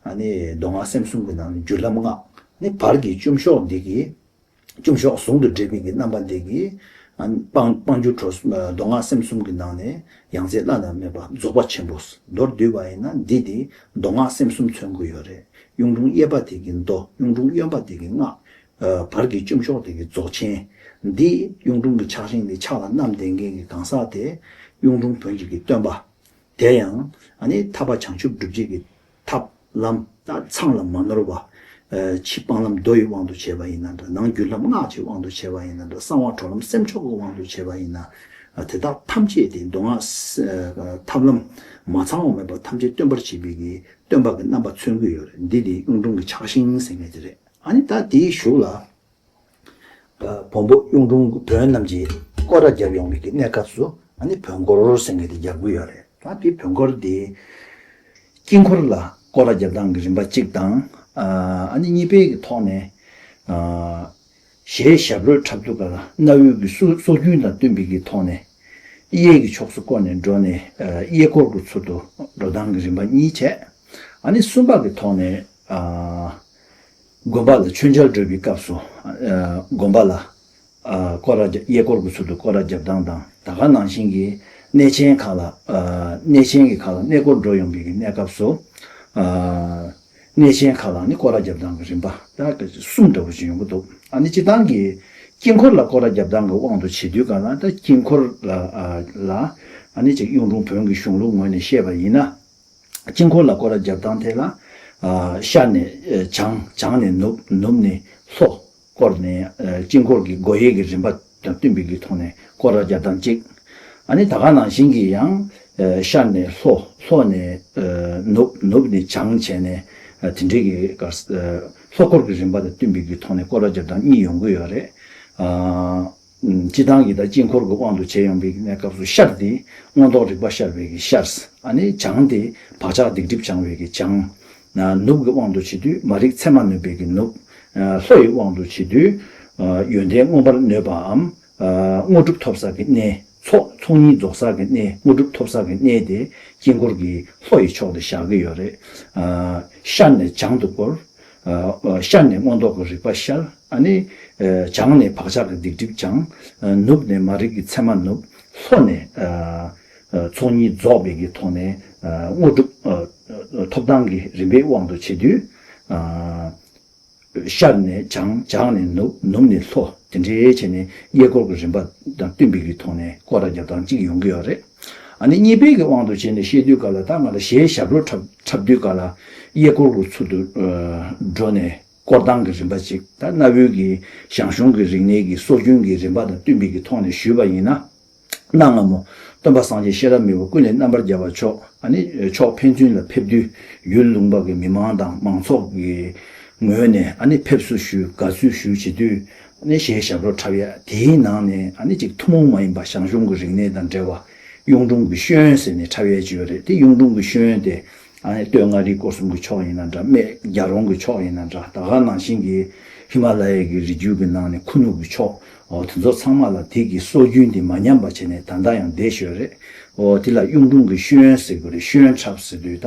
ཨ་ནི་མདོ་སྔགས་སེམས་གསུམ་གྱི་ནང་ནས་རྒྱུད་ལམ་ལྔ། ནི་བར་གྱི་ལྕུམ་ཤོག་འདི་གི་ལྕུམ་ཤོག་ཟུང་དུ་འབྲེལ་བའི་གི་རྣམ་པ་འདི་གིས་ཨ་ནི་སྤང་སྤང་རྒྱུ་གྲོགས་མདོ་སྔགས་སེམས་གསུམ་གྱི་ནང་ནས་ཡང་རྩེ་བླ་ན་མེད་པ་རྫོགས་པ་ཆེན་པོ་མདོར་བསྡུས་པ་ཡིན་ན་འདི་དེ་མདོ་སྔགས་སེམས་གསུམ་མཚོན་གྱི་ཡོད་རེད། གཡུང་དྲུང་གཡས་པ་དེ་གི་མདོ། གཡུང་དྲུང་གཡོན་པ་དེ་གི་སྔགས། བར་གྱི་ལྕུམ་ཤོག་དེ་གི་རྫོགས་ཆེན། འདི་གཡུང་དྲུང་གི་ཕྱག་ཆེན་འདི་ཕྱག་ལ་བསྣམས་བསྡད་མཁན་གྱི་གང་ཟག་དེ་གཡུང་དྲུང་བོན་གྱི་གི་སྟོན་པ། དེ་ཡང་ཨ་ནི་ཐར་པ་བྱང་ཆུབ་སྒྲུབ་བྱེད་ཀྱི་ཐབས་ལམ་ད་ཚང་ལ་མ་ནོར་བ། ཕྱི་སྤང་ལམ་མདོ་ཡི་དབང་དུ་བྱས་པ་ཡིན་ན་འདྲ། ནང་རྒྱུད་ལམ་སྔགས་ཀྱི་དབང་དུ་བྱས་པ་ཡིན་ན་འདྲ། གསང་བ་གྲོལ་ལམ་སེམས་མཆོག་གི་དབང་དུ་བྱས་པ་ཡིན་ན། དེ་དག་ཐམས་ཅད་དེ་མདོ་སྔགས་ཐབས་ལམ་མ་ཚང་བ་མེད་པ་ཐམས་ཅད་སྟོན་པར་བྱེད་པའི་གི་སྟོན་པ་གི་རྣམ་པ་མཚོན་གྱི་ཡོད་རེད། འདི་དེ་གཡུང་དྲུང་གི་ཕྱག་ཆེན་ཟེར་མཁན་དེ་རེད། ཨ་ནི་ད་དེའི་གཞུག་ལ། བོན་པོ་གཡུང་དྲུང་བོན་རྣམས་ཀྱིས་སྐོར་ར་བརྒྱབ་ཡོང་བའི་གི་གནས་སྐབས་སུ་ཨ་ནི་བོན་སྐོར་ཟེར་མཁན་དེ་རྒྱག་གི་ཡོད་རེད། ད་དེ་བོན་སྐོར་དེ་དཀྱིལ་འཁོར་ལ་སྐོར་ར་རྒྱབ་སྟངས་ཀྱི་རིམ་པ་གཅིག་དང་། ཨ་ནི་གཉིས་པའི་གི་ཐོག་ནས་ཞལ་ཞབས་རོལ་འཁྲབ་དུས་ག་ལ་གནའ་བོའི་གི་སྲོལ་སྲོལ་རྒྱུན་དང་བསྟུན་པའི་གི་ཐོག་ནས་གཡས་ཀྱི་ཕྱོགས་སུ་བསྐོར་ནས་འགྲོ་ནས་གཡས་སྐོར་གྱི་ཚུལ་དུ་འགྲོ་སྟངས་ཀྱི་རིམ་པ་གཉིས་བྱས། ཨ་ནི་གསུམ་པ་གི་ཐོག་ནས། དགོན་པ་ལ་མཆོད་མཇལ་འགྲོ་བའི་སྐབས་སུ། དགོན་པ་ལ། སྐོར་ར་རྒྱབ་གཡས་སྐོར་གྱི་ཚུལ་དུ་སྐོར་ར་རྒྱབ་སྟངས་དང་ད་ག་ནང་བཞིན་གྱི་གནས་ཆེན་ཁག་ལ། གནས་ཆེན་གྱི་ཁག་ལ་གནས་སྐོར་འགྲོ་ཡོང་བའི་གི་གནས་སྐབས་སུ། གནས་ཆེན་ཁག་ལ་ནི་སྐོར་ར་རྒྱབ་སྟངས་ཀྱི་རིམ་པ་ད་གསུམ་འདྲ་བོ་ཞིག་ཡོང་གི་འདུག་ཨ་ནི་སྤྱིར་བཏང་གི་དཀྱིལ་འཁོར་ལ་སྐོར་ར་རྒྱབ་སྟངས་ཀྱི་དབང་དུ་བྱེད་དུས་ག་ལ་ད་དཀྱིལ་འཁོར་ལ་ལ་ཨ་ནི་ཅིག་གཡུང་དྲུང་བོན་གྱི་གཞུང་ལུགས་ངོས་ནས་བཤད་པ་ཡིན་ན། དཀྱིལ་འཁོར་ལ་སྐོར་ར་རྒྱབ་སྟངས་དེ་ལ། ཤར་ནས་བྱང་། བྱང་ནས་ནུབ། ནུབ་ནས་ལྷོ། བསྐོར་ནས་དཀྱིལ་འཁོར་གྱི་སྒོ་དབྱེ་གི་རིམ་པ་དང་བསྟུན་པའི་གི་ཐོག་ནས་སྐོར་ར་རྒྱག་སྟངས་གཅིག་ཨ་ནི་ད་ག་ནང་བཞིན་གྱི་ཡང་། ཤར་ནས་ལྷོ། ལྷོ་ནས་ནུབ། ནུབ་ནས་བྱང་བྱས་ནས་དེ་འདྲའི་གི་ལྷོ་སྐོར་གྱི་རིམ་པ་དང་བསྟུན་པའི་གི་ཐོག་ནས་སྐོར་ར་རྒྱག་སྟངས་གཉིས་ཡོང་གི་ཡོད་རེད། སྤྱིར་བཏང་གི་ད་དཀྱིལ་འཁོར་གྱི་དབང་དུ་བྱས་ཡོང་བའི་གནས་སྐབས་སུ་ཤར་དེ་མངོན་རྟོགས་རིག་པ་ཤར་བའི་གི་ཤར། ཨ་ནི་བྱང་དེ་བག་ཆགས་སྡིག་སྒྲིབ་བྱང་བའི་གི་བྱང་། ནུབ་ཀྱི་དབང་དུ་བྱེད་དུས་མ་རིག་མཚན་མ་ནུབ་པའི་གི་ནུབ། ལྷོ་ཡི་དབང་དུ་བྱེད་དུས་ཡོན་ཏན་མངོན་པར་ནུས་པའམ། དངོས་གྲུབ་ཐོབ་ས་གི་གནས། ཚོགས་ཚོགས་གཉིས་རྫོགས་ས་གི་གནས། དངོས་གྲུབ་ཐོབ་ས་གི་གནས་དེ་དཀྱིལ་འཁོར་གྱི་ལྷོ་ཡི་ཕྱོགས་དེ་བཞག་གི་ཡོད་རེད། ཤར་ནས་བྱང་དུ་བསྐོར། ཤར་ནས་མངོན་རྟོགས་ཀྱི་རིག་པ་ཤར། ཨ་ནི། བྱང་ནས་བག་ཆགས་ཀྱི་སྡིག་སྒྲིབ་བྱང་། ནུབ་ནས་མ་རིག་གི་མཚན་མ་ནུབ། ལྷོ་ནས། ཚོགས་གཉིས་རྫོགས་པའི་གི་ཐོག་ནས། དངོས་གྲུབ། ཐོབ་ཐང་གི་རིམ་པའི་དབང་དུ་བྱེད་དུས། ཤར་ནས་བྱང་། བྱང་ནས་ནུབ། ནུབ་ནས་ལྷོ། དེ་འདྲའི་བྱས་ནས་གཡས་སྐོར་གྱི་རིམ་པ་དང་བསྟུན་པའི་གི་ཐོག་ནས་སྐོར་ར་རྒྱག་སྟངས་གཅིག་ཡོང་གི་ཡོད་རེད། ཨ་ནི་གཉིས་པའི་གི་དབང་དུ་བྱས་ནས་བཤད་དུས་ག་ལ་ད་ང་ལ་ཞལ་ཞབས་བྲོ་འཁྲབ་འཁྲབ་དུས་ག་ལ་གཡས་སྐོར་གྱི་ཚུལ་དུ་འགྲོ་ནས་སྐོར་སྟངས་ཀྱི་རིམ་པ་གཅིག་ད་གནའ་བོའི་གི་ཞང་ཞུང་གི་རིག་གནས་ཀྱི་སྲོལ་རྒྱུན་གྱི་རིམ་པ་དང་བསྟུན་པའི་གི་ཐོག་ནས་ཞུས་པ་ཡིན་ན། གནའ་སྔ་མོ་སྟོན་པ་སངས་རྒྱས་ཤེས་རབ་མི་བོ་ཀུན་ལས་རྣམ་པར་རྒྱལ་བ་མཆོག་ཨ་ནི་མཆོག་ཕན་ཚུན་ལ་ཕེབས་དུས་ཡུལ་ལུང་པ་གི་མི་མང་དང་མང་ཚོགས་ཀྱི་ངོས་ནས་ཨ་ནི་ཕེབས་བསུ་ཞུ། དགའ་བསུ་ཞུ་བྱེད་དུས་ཨ་ནི་ཞལ་ཞབས་བྲོ་འཁྲབ་ཡ་དེའི་ནང་ནས་ཨ་ནི་ཅིག་ཐུན་མོང་མ་ཡིན་པ་ཞང་ཞུང་གི་རིག་གནས་དང་འབྲེལ་བ་གཡུང་དྲུང་གི་ཤོད་ཡོན་ཟེར་ནས་འཁྲབ་ཡ་ཅིག་ཡོད་རེད། དེ་གཡུང་དྲུང་གི་ཤོད་ཡོན་དེ། ཨ་ནི་སྟོད་མངའ་རིས་སྐོར་གསུམ་གྱི་ཕྱོགས་ཡིན་ན་འདྲ། སྨད་རྒྱལ་རོང་གི་ཕྱོགས་ཡིན་ན་འདྲ། ད་ག་ནང་བཞིན་གྱི་ཧི་མ་ལ་ཡའི་གི་རི་རྒྱུད་ཀྱི་ནང་ནས་ཁུ་ནུ་གི་ཕྱོགས། འོ་དེ་ཚོ་ཚང་མ་ལ་དེ་གི་སྲོལ་རྒྱུན་དེ་མ་ཉམས་པ་བྱས་ནས་ད་ལྟ་ཡང་བསྡད་ཡོད་རེད། འོ་དེ་ལ་གཡུང་དྲུང་གི་ཤོད་ཡོན་ཟེར་གི་རེད། ཤོད་ཡོན་འཁྲབ་ཟེར་དུས་ད་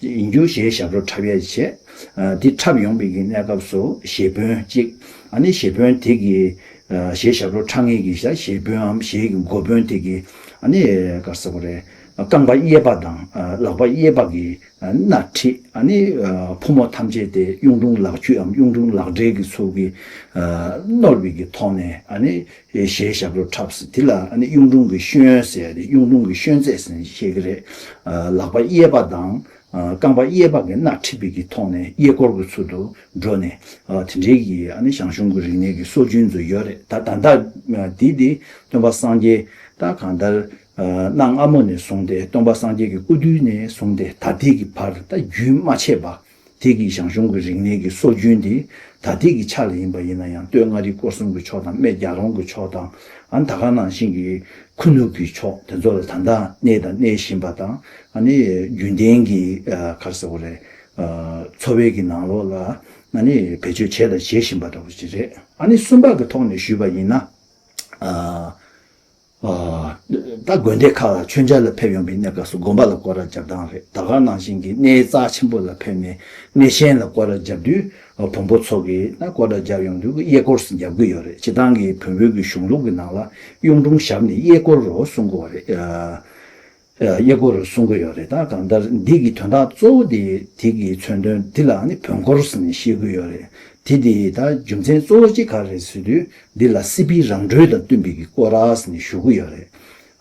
ཡིན་རྒྱུ་ཞལ་ཞབས་བྲོ་འཁྲབ་ཡ་བྱས། དེ་འཁྲབ་ཡོང་བའི་གི་གནས་སྐབས་སུ་ཞེ་དཔོན་གཅིག་ཨ་ནི་ཞེ་དཔོན་དེ་གི་ཞལ་ཞབས་བྲོ་འཁྲབ་མཁན་གྱི་ཞེ་དཔོན་འམ་ཞེ་གི་འགོ་དཔོན་དེ་གི་ཨ་ནི་ག་རེ་ཟེར་དགོས་རེད། རྐང་པ་གཡས་པ་དང་ལག་པ་གཡས་པ་གི་སྣ་ཁྲིད། ཨ་ནི་ཕོ་མོ་ཐམས་ཅད་དེ་གཡུང་དྲུང་ལག་འཁྱུད་འམ་གཡུང་དྲུང་ལག་སྦྲེལ་གྱི་ཚུལ་གྱིས་བསྣོལ་བའི་གི་ཐོག་ནས་ཨ་ནི་ཞལ་ཞབས་བྲོ་འཁྲབ་ཟེར། དེ་ལ་ཨ་ནི་གཡུང་དྲུང་གི་ཤོད་ཡོན་ཟེར་ཡ་དེ་གཡུང་དྲུང་གི་ཤོད་ཡོན་རྩེད་ཟེར་ནས་བཤད་ཀྱི་རེད། ལག་པ་གཡས་པ་དང་རྐང་པ་གཡས་པ་གི་སྣ་ཁྲིད་པའི་གི་ཐོག་ནས་གཡས་སྐོར་གྱི་ཚུལ་དུ་འགྲོ་ནས་དེ་འདྲའི་གི་ཨ་ནི་ཞང་ཞུང་གི་རིག་གནས་ཀྱི་སྲོལ་རྒྱུན་ཚོ་ཡོད་རེད། ད་ད་ལྟ་འདི་འདི་སྟོན་པ་སངས་རྒྱས་ད་གང་ལྟར། གནའ་སྔ་མོ་ནས་བཟུང་སྟེ་སྟོན་པ་སངས་རྒྱས་ཀྱི་སྐུ་དུས་ནས་བཟུང་སྟེ་ད་ལྟའི་གི་བར་ད་རྒྱུན་མ་ཆད་པ། དེ་གི་ཞང་ཞུང་གི་རིག་གནས་ཀྱི་སྲོལ་རྒྱུན་དེ་ད་ལྟའི་གི་ཆ་ལ་ཡིན་པ་ཡིན་ན་ཡང་སྟོད་མངའ་རིས་སྐོར་གསུམ་གྱི་ཕྱོགས་དང་སྨད་རྒྱལ་རོང་གི་ཕྱོགས་དང་ ཨ་ནི་ད་ག་ནང་བཞིན་གྱི་ཁུ་ནུ་གི་ཕྱོགས་དེ་ཚོ་ལ་ད་ལྟ་གནས་དང་གནས་བཞིན་པ་དང་། ཨ་ནི་རྒྱུན་ལྡན་གྱི་ཨ་ག་རེ་ཟེར་དགོས་རེད། ཨ་འཚོ་བའི་གི་ནང་ལོགས་ལ་ཨ་ནི་བེད་སྤྱོད་བྱས་དང་བྱེད་བཞིན་པ་འདྲ་བོ་ཅིག་རེད། ཨ་ནི་གསུམ་པ་གི་ཐོག་ནས་ཞུས་པ་ཡིན་ན། ཨ། ཨ། ད་དགོན་སྡེ་ཁག་ལ་མཆོད་མཇལ་ལ་ཕེབས་ཡོང་པའི་གནས་སྐབས་སུ་དགོན་པ་ལ་སྐོར་ར་རྒྱབ་སྟངས་རེད། ད་ག་ནང་བཞིན་གྱི་གནས་རྩ་ཆེན་པོ་ལ་ཕེབས་ནས་གནས་ཆེན་ལ་སྐོར་ར་རྒྱབ་དུས། ཨ། བོན་པོ་ཚོ་གིས་ན་སྐོར་ར་རྒྱབ་ཡོང་དུས་གཡས་སྐོར་རྒྱབ་ཀྱི་ཡོད་རེད། སྤྱིར་བཏང་གི་བོན་པོའི་གི་གཞུང་ལུགས་ཀྱི་ནང་ལ་གཡུང་དྲུང་ཞབས་ནི་གཡས་སྐོར་རོ་གསུང་གི་ཡོད་རེད། ཨ། ཨ། གཡས་སྐོར་རོ་གསུང་གི་ཡོད་རེད། ད་གང་ལྟར་འདི་གི་དོན་དག་གཙོ་བོ་དེ་དེ་གི་མཚོན་དོན་འདི་ལ་ནི་བོན་སྐོར་ཟེར་ནས་བཤད་ཀྱི་ཡོད་རེད། དེ་དེ་ད་རྒྱུ་མཚན་གཙོ་བོ་གཅིག་ག་རེ་ཟེར་དུས། འདི་ལ་སྲིད་པའི་རང་གྲོལ་དང་བསྟུན་པའི་གི་སྐོར་ར་ཟེར་ནས་ཞུ་གི་ཡོད་རེད།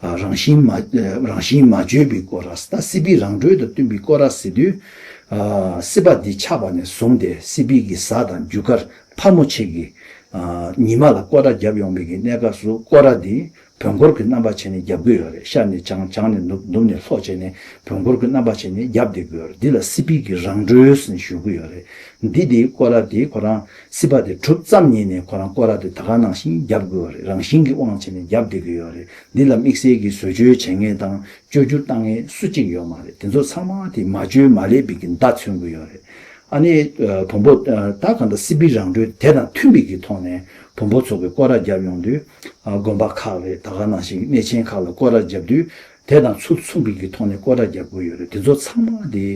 ཨ། རང་བཞིན་མ་རང་བཞིན་མ་བཅོས་པའི་སྐོར་ར། ད་སྲིད་པའི་རང་གྲོལ་དང་བསྟུན་པའི་སྐོར་ར་ཟེར་དུས། ཨ། སྲིད་པ་འདི་ཆགས་པ་ནས་བཟུང་སྟེ་སྲིད་པའི་གི་གཟའ་དང་རྒྱུ་སྐར་ཕལ་མོ་ཆེ་གི། ཨ། ཉི་མ་ལ་སྐོར་ར་བརྒྱབ་ཡོང་བའི་གི་གནས་སྐབས་སུ་སྐོར་ར་འདི་བོན་སྐོར་གྱི་རྣམ་པ་བྱས་ནས་རྒྱབ་ཀྱི་ཡོད་རེད། ཤར་ནས་བྱང་། བྱང་ནས་ནུབ། ནུབ་ནས་ལྷོ་བྱས་ནས་བོན་སྐོར་གྱི་རྣམ་པ་བྱས་ནས་རྒྱབ་བསྡད་ཀྱི་ཡོད་རེད། འདི་ལ་སྲིད་པའི་གི་རང་གྲོལ་ཟེར་ནས་ཞུ་གི་ཡོད་རེད། འདི་དེའི་སྐོར་ར་དེ་ཁོ་རང་སྲིད་པ་དེ་གྲུབ་ཙམ་ཉིད་ནས་ཁོ་རང་སྐོར་ར་དེ་ད་ག་ནང་བཞིན་རྒྱབ་དགོས་པ་རེད། རང་བཞིན་གྱི་དབང་བྱས་ནས་རྒྱབ་བསྡད་ཀྱི་ཡོད་རེད། འདི་ལ་དམིགས་བསལ་གྱི་བཟོ་བཅོས་བྱེད་མཁན་དང་བཅོས་བསྒྱུར་བཏང་མཁན་སུ་གཅིག་ཡོད་མ་རེད། དེ་ཚོ་ཚང་མ་དེ་མ་བཅོས་མ་ལས་པའི་གི་བརྡ་མཚོན་གྱི་ཡོད་རེད། ཨ་ནི་ཨ་བོན་པོ་ཨ་ད་གང་ལྟར་སྲིད་པའི་རང་གྲོལ་དེ་དང་མཐུན་པའི་གི་ཐོག་ནས་བོན་པོ་ཚོ་གི་སྐོར་ར་རྒྱབ་ཡོང་དུས། ཨ་དགོན་པ་ཁག་རེད། ད་ག་ནང་བཞིན་གནས་ཆེན་ཁག་ལ་སྐོར་ར་རྒྱབ་དུས། དེ་དང་ཚུར་མཚུངས་པའི་གི་ཐོག་ནས་སྐོར་ར་རྒྱབ་དགོས་ཡོད་རེད། དེ་ཚོ་ཚང་མ་དེ་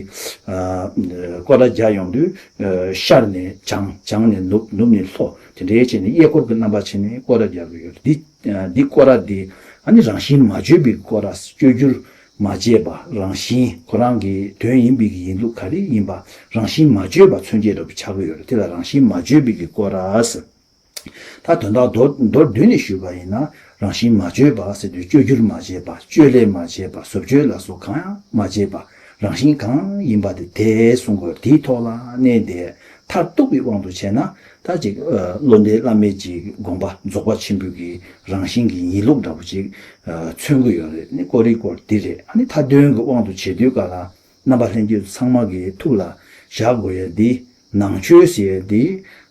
ཨ་སྐོར་ར་རྒྱག་ཡོང་དུས། ཨ་ཤར་ནས་བྱང་། བྱང་ནས་ནུབ། ནུབ་ནས་ལྷོ། དེ་འདྲའི་བྱས་ནས་གཡས་སྐོར་གྱི་རྣམ་པ་བྱས་ནས་སྐོར་ར་རྒྱག་གི་ཡོད་རེད། འདི་ཨ་འདི་སྐོར་ར་འདི་ཨ་ནི་རང་བཞིན་མ་བཅོས་པའི་སྐོར་ར། བཅོས་བསྒྱུར་མ་བྱས་པ། རང་བཞིན་ཁོ་རང་གི་དོན་ཡིན་པའི་གི་ཡིན་ལུགས་ག་རེ་ཡིན་པ་རང་བཞིན་མ་བཅོས་པ་མཚོན་བྱེད་འདྲ་པོ་ཆགས་ཀྱི་ཡོད་རེད། དེ་ལ་རང་བཞིན་མ་བཅོས་པའི་གི་སྐོར་ར་ཟེར། ད་དོན་དག་མདོར་མདོར་བསྡུས་ནས་ཞུས་པ་ཡིན་ན། རང་བཞིན་མ་བཅོས་པ་ཟེར་དུས་བཅོས་བསྒྱུར་མ་བྱས་པ། བཅོས་ལས་མ་བྱས་པ། བཟོ་བཅོས་ལ་སོགས་གང་ཡང་མ་བྱས་པ། རང་བཞིན་གང་ཡིན་པ་དེ་དེ་གསུང་དགོས། དེའི་ཐོག་ལ་གནས་ཏེ་མཐར་གཏུགས་པའི་དབང་དུ་བྱས་ན། ད་ཅིག་ཨ་བློ་ལྡན་བླ་མེད་ཅིག་དགོངས་པ་རྫོགས་པ་ཆེན་པོའི་གི་རང་བཞིན་གྱི་ཡིན་ལུགས་འདྲ་པོ་ཅིག་ཨ་མཚོན་གྱི་ཡོད་རེད། ནི་སྐོར་རའི་སྐོར་འདི་རེད། ཨ་ནི་མཐའ་དོན་གྱི་དབང་དུ་བྱེད་དུས་ག་ལ། རྣམ་པ་ལྷན་རྒྱས་ཚང་མ་གི་ཐུགས་ལ་བཞག་དགོས་ཡ་འདི། ནང་ཆོས་ཟེར་ཡ་འདི་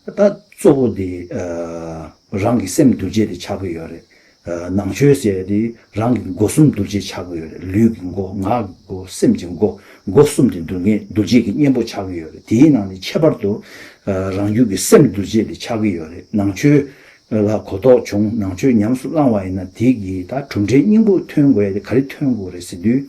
ད་གཙོ་བོ་འདི་ཨ་རང་གི་སེམས་འདུལ་བྱེད་དེ་ཆགས་ཀྱི་ཡོད་རེད། ཨ་ནང་ཆོས་ཟེར་ཡ་འདི་རང་གི་སྒོ་གསུམ་འདུལ་བྱེད་ཆགས་ཀྱི་ཡོད་རེད། ལུས་ཀྱི་སྒོ། ངག་གི་སྒོ། སེམས་ཀྱི་སྒོ། སྒོ་གསུམ་དེ་འདུལ་ངེས། འདུལ་བྱེད་ཀྱི་གཉེན་པོ་ཆགས་ཀྱི་ཡོད་རེད། དེའི་ནང་ནས་ཁྱད་པར་དུ་ཨ་རང་རྒྱུད་ཀྱི་སེམས་འདུལ་བྱེད་དེ་ཆགས་ཀྱི་ཡོད་རེད། ནང་ཆོས་ལ་གོ་རྟོགས་བྱུང་། ནང་ཆོས་ཉམས་སུ་བླངས་པ་ཡིན་ན་དེ་གི་ད་གྲུབ་འབྲས་སྙིང་པོ་ཐོན་དགོས་ཡ་དེ་ག་རེ་ཐོན་དགོས་རེད་ཟེར་དུས།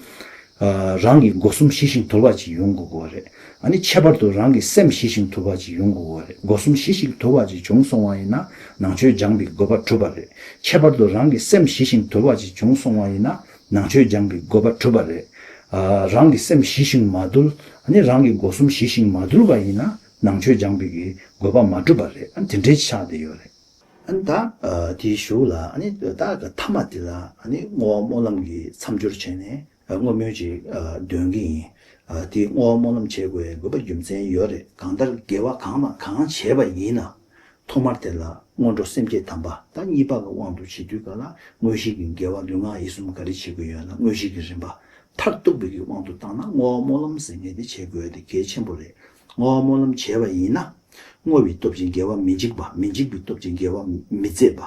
ཨ་རང་གི་སྒོ་གསུམ་ཞི་ཞིང་དུལ་བ་ཅིག་ཡོང་དགོས་ཀྱི་ཡོད་རེད། ཨ་ནི་ཁྱད་པར་དུ་རང་གི་སེམས་ཞི་ཞིང་དུལ་བ་ཅིག་ཡོང་དགོས་ཀྱི་ཡོད་རེད། སྒོ་གསུམ་ཞི་ཞིང་དུལ་བ་ཅིག་བྱུང་སོང་བ་ཡིན་ན་ནང་ཆོས་སྦྱངས་པའི་དགོས་པ་གྲུབ་པ་རེད། ཁྱད་པར་དུ་རང་གི་སེམས་ཞི་ཞིང་དུལ་བ་ཅིག་བྱུང་སོང་བ་ཡིན་ན་ནང་ཆོས་སྦྱངས་པའི་དགོས་པ་གྲུབ་པ་རེད། ཨ་རང་གི་སེམས་ཞི་ཞིང་མ་དུལ། ཨ་ནི་རང་གི་སྒོ་གསུམ་ཞི་ཞིང་མ་དུལ་བ་ཡིན་ན་ནང་ཆོས་སྦྱངས་པའི་གི་དགོས་པ་མ་གྲུབ་པ་རེད། ཨ་ནི་དེ་འདྲའི་ཆགས་བསྡད་ཡོད་རེད། ཨ་ནི་ད་ཨ་དེའི་གཞུག་ལ་ཨ་ནི་ད་མཐའ་མ་དེ་ལ་ཨ་ནི་བསྔོ་བ་སྨོན་ལམ་གྱི་མཚམས་སྦྱོར་བྱས་ནས་ཨ་བསྔོ་སྨོན་ཅིག་ཨ་འདོན་གྱི་ཡིན། ཨ་དེ་བསྔོ་བ་སྨོན་ལམ་བྱེད་དགོས་ཡའི་དགོས་པ་རྒྱུ་མཚན་ཡོད་རེད། གང་ལྟར་དགེ་བ་གང་དང་གང་བྱས་པ་ཡིན་ན་ཐོག་མར་དེ་ལ་སྔོན་འགྲོ་སེམས་བསྐྱེད་དམ་པ། ད་གཉིས་པ་གི་དབང་དུ་བྱེད་དུས་ག་ལ་དངོས་གཞི་གི་དགེ་བ་ལུས་ངག་ཡིད་གསུམ་ག་རེ་བྱེད་དགོས་ཡོད་ན་དངོས་གཞི་གི་རིམ་པ་མཐར་གཏུགས་པའི་གི་དབང་དུ་བཏང་ན་བསྔོ་བ་སྨོན་ལམ་ཟེར་མཁན་དེ་བྱེད་དགོས་ཡ་དེ་གལ་ཆེན་པོ་རེད། བསྔོ་བ་སྨོན་ལམ་བྱས་པ་ཡིན་ན། བསྔོ་བའི་སྟོབས་ཀྱིས་དགེ་བ་མི་འཇིག་པ། མི་འཇིག་པའི་སྟོབས་ཀྱིས་དགེ་བ་མི་ཟད་པ།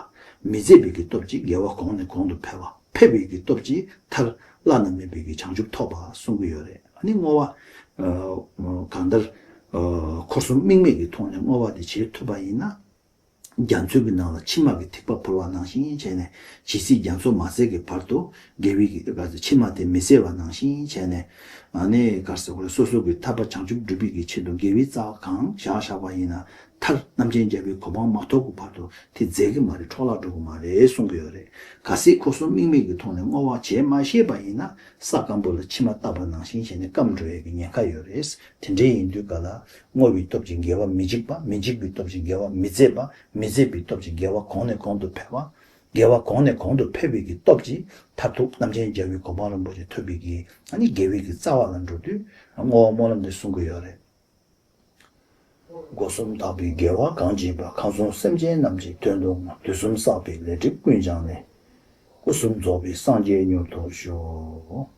མི་ཟད་པའི་གི་སྟོབས་ཀྱིས་དགེ་བ་གོང་ནས་གོང་དུ་འཕེལ་བ། འཕེལ་བའི་གི་སྟོབས་ཀྱིས་མཐར་བླ་ན་མེད་པའི་གི་བྱང་ཆུབ་ཐོབ་པ་གསུང་གི་ཡོད་རེད། ཨ་ནི་བསྔོ་བ་ཨ་གང་ལྟར་ཨ་འཁོར་གསུམ་དམིགས་མེད་ཀྱི་ཐོག་ནས་བསྔོ་བ་དེ་བྱེད་ཐུབ་པ་ཡིན་ན། རྒྱ་མཚོའི་གི་ནང་ལ་མཆིལ་མ་གི་ཐིགས་པ་བོར་བ་ནང་བཞིན་བྱས་ནས་ཇི་སྲིད་རྒྱ་མཚོ་མ་ཟད་ཀྱི་བར་དུ་དགེ་བའི་གི་མཆིལ་མ་དེ་མི་ཟད་པ་ནང་བཞིན་བྱས་ནས། ཨ་ནི་ག་རེ་ཟེར་དགོས་རེད། སོ་སོ་གི་ཐར་པ་བྱང་ཆུབ་སྒྲུབ་པའི་གི་ཆེད་དུ་དགེ་བའི་རྩ་བ་གང་བཞག་བཞག་པ་ཡིན་ན་མཐར་རྣམ་མཁྱེན་རྒྱལ་བའི་གོ་འཕང་མ་ཐོབ་ཀྱི་བར་དུ་དེ་འཛད་གི་མ་རེད། འཕྲོ་བརླག་འགྲོ་གི་མ་རེད་གསུང་གི་ཡོད་རེད། གལ་སྲིད་འཁོར་གསུམ་དམིགས་མེད་ཀྱི་ཐོག་ནས་བསྔོ་བ་བྱེད་མ་ཤེས་པ་ཡིན་ན་ས་སྐམ་པོ་ལ་མཆིལ་མ་བཏབ་པ་ནང་བཞིན་བྱས་ནས་སྐམ་འགྲོ་ཡས་ཀྱི་ཉེན་ཁ་ཡོད་རེད། དེ་འདྲའི་ཡིན་དུས་ག་ལ་བསྔོ་བའི་སྟོབས་ཀྱིས་དགེ་བ་མི་འཇིག་པ། མི་འཇིག་པའི་སྟོབས་ཀྱིས་དགེ་བ་མི་ཟད་པ། མི་ཟད་པའི་སྟོབས་ཀྱིས་དགེ་བ་གོང་ནས་གོང་དུ་འཕེལ་བ། དགེ་བ་གོང་ནས་གོང་དུ་འཕེལ་བའི་གི་སྟོབས་ཀྱིས་མཐར་ཐུག་རྣམ་མཁྱེན་རྒྱལ་བའི་གོ་འཕང་རིན་པོ་ཆེ་ཐོབ་པའི་གི་ཨ་ནི་དགེ་བའི་གི་རྩ་བ་ལ་འགྲོ་དུས་བསྔོ་བ་སྨོན་ལམ་འདི་གསུང་གི་ཡོད་རེད། སྒོ་གསུམ་དག་པའི་དགེ་བ་གང་བགྱིས་པ། ཁམས་གསུམ་སེམས་ཅན་རྣམས་ཀྱི་དོན་དུ་བསྔོ། དུས་གསུམ་བསགས་པའི་ལས་སྒྲིབ་ཀུན་སྦྱངས་ནས། སྐུ་གསུམ་རྫོགས་པའི་སངས་རྒྱས་མྱུར་ཐོབ་ཤོག།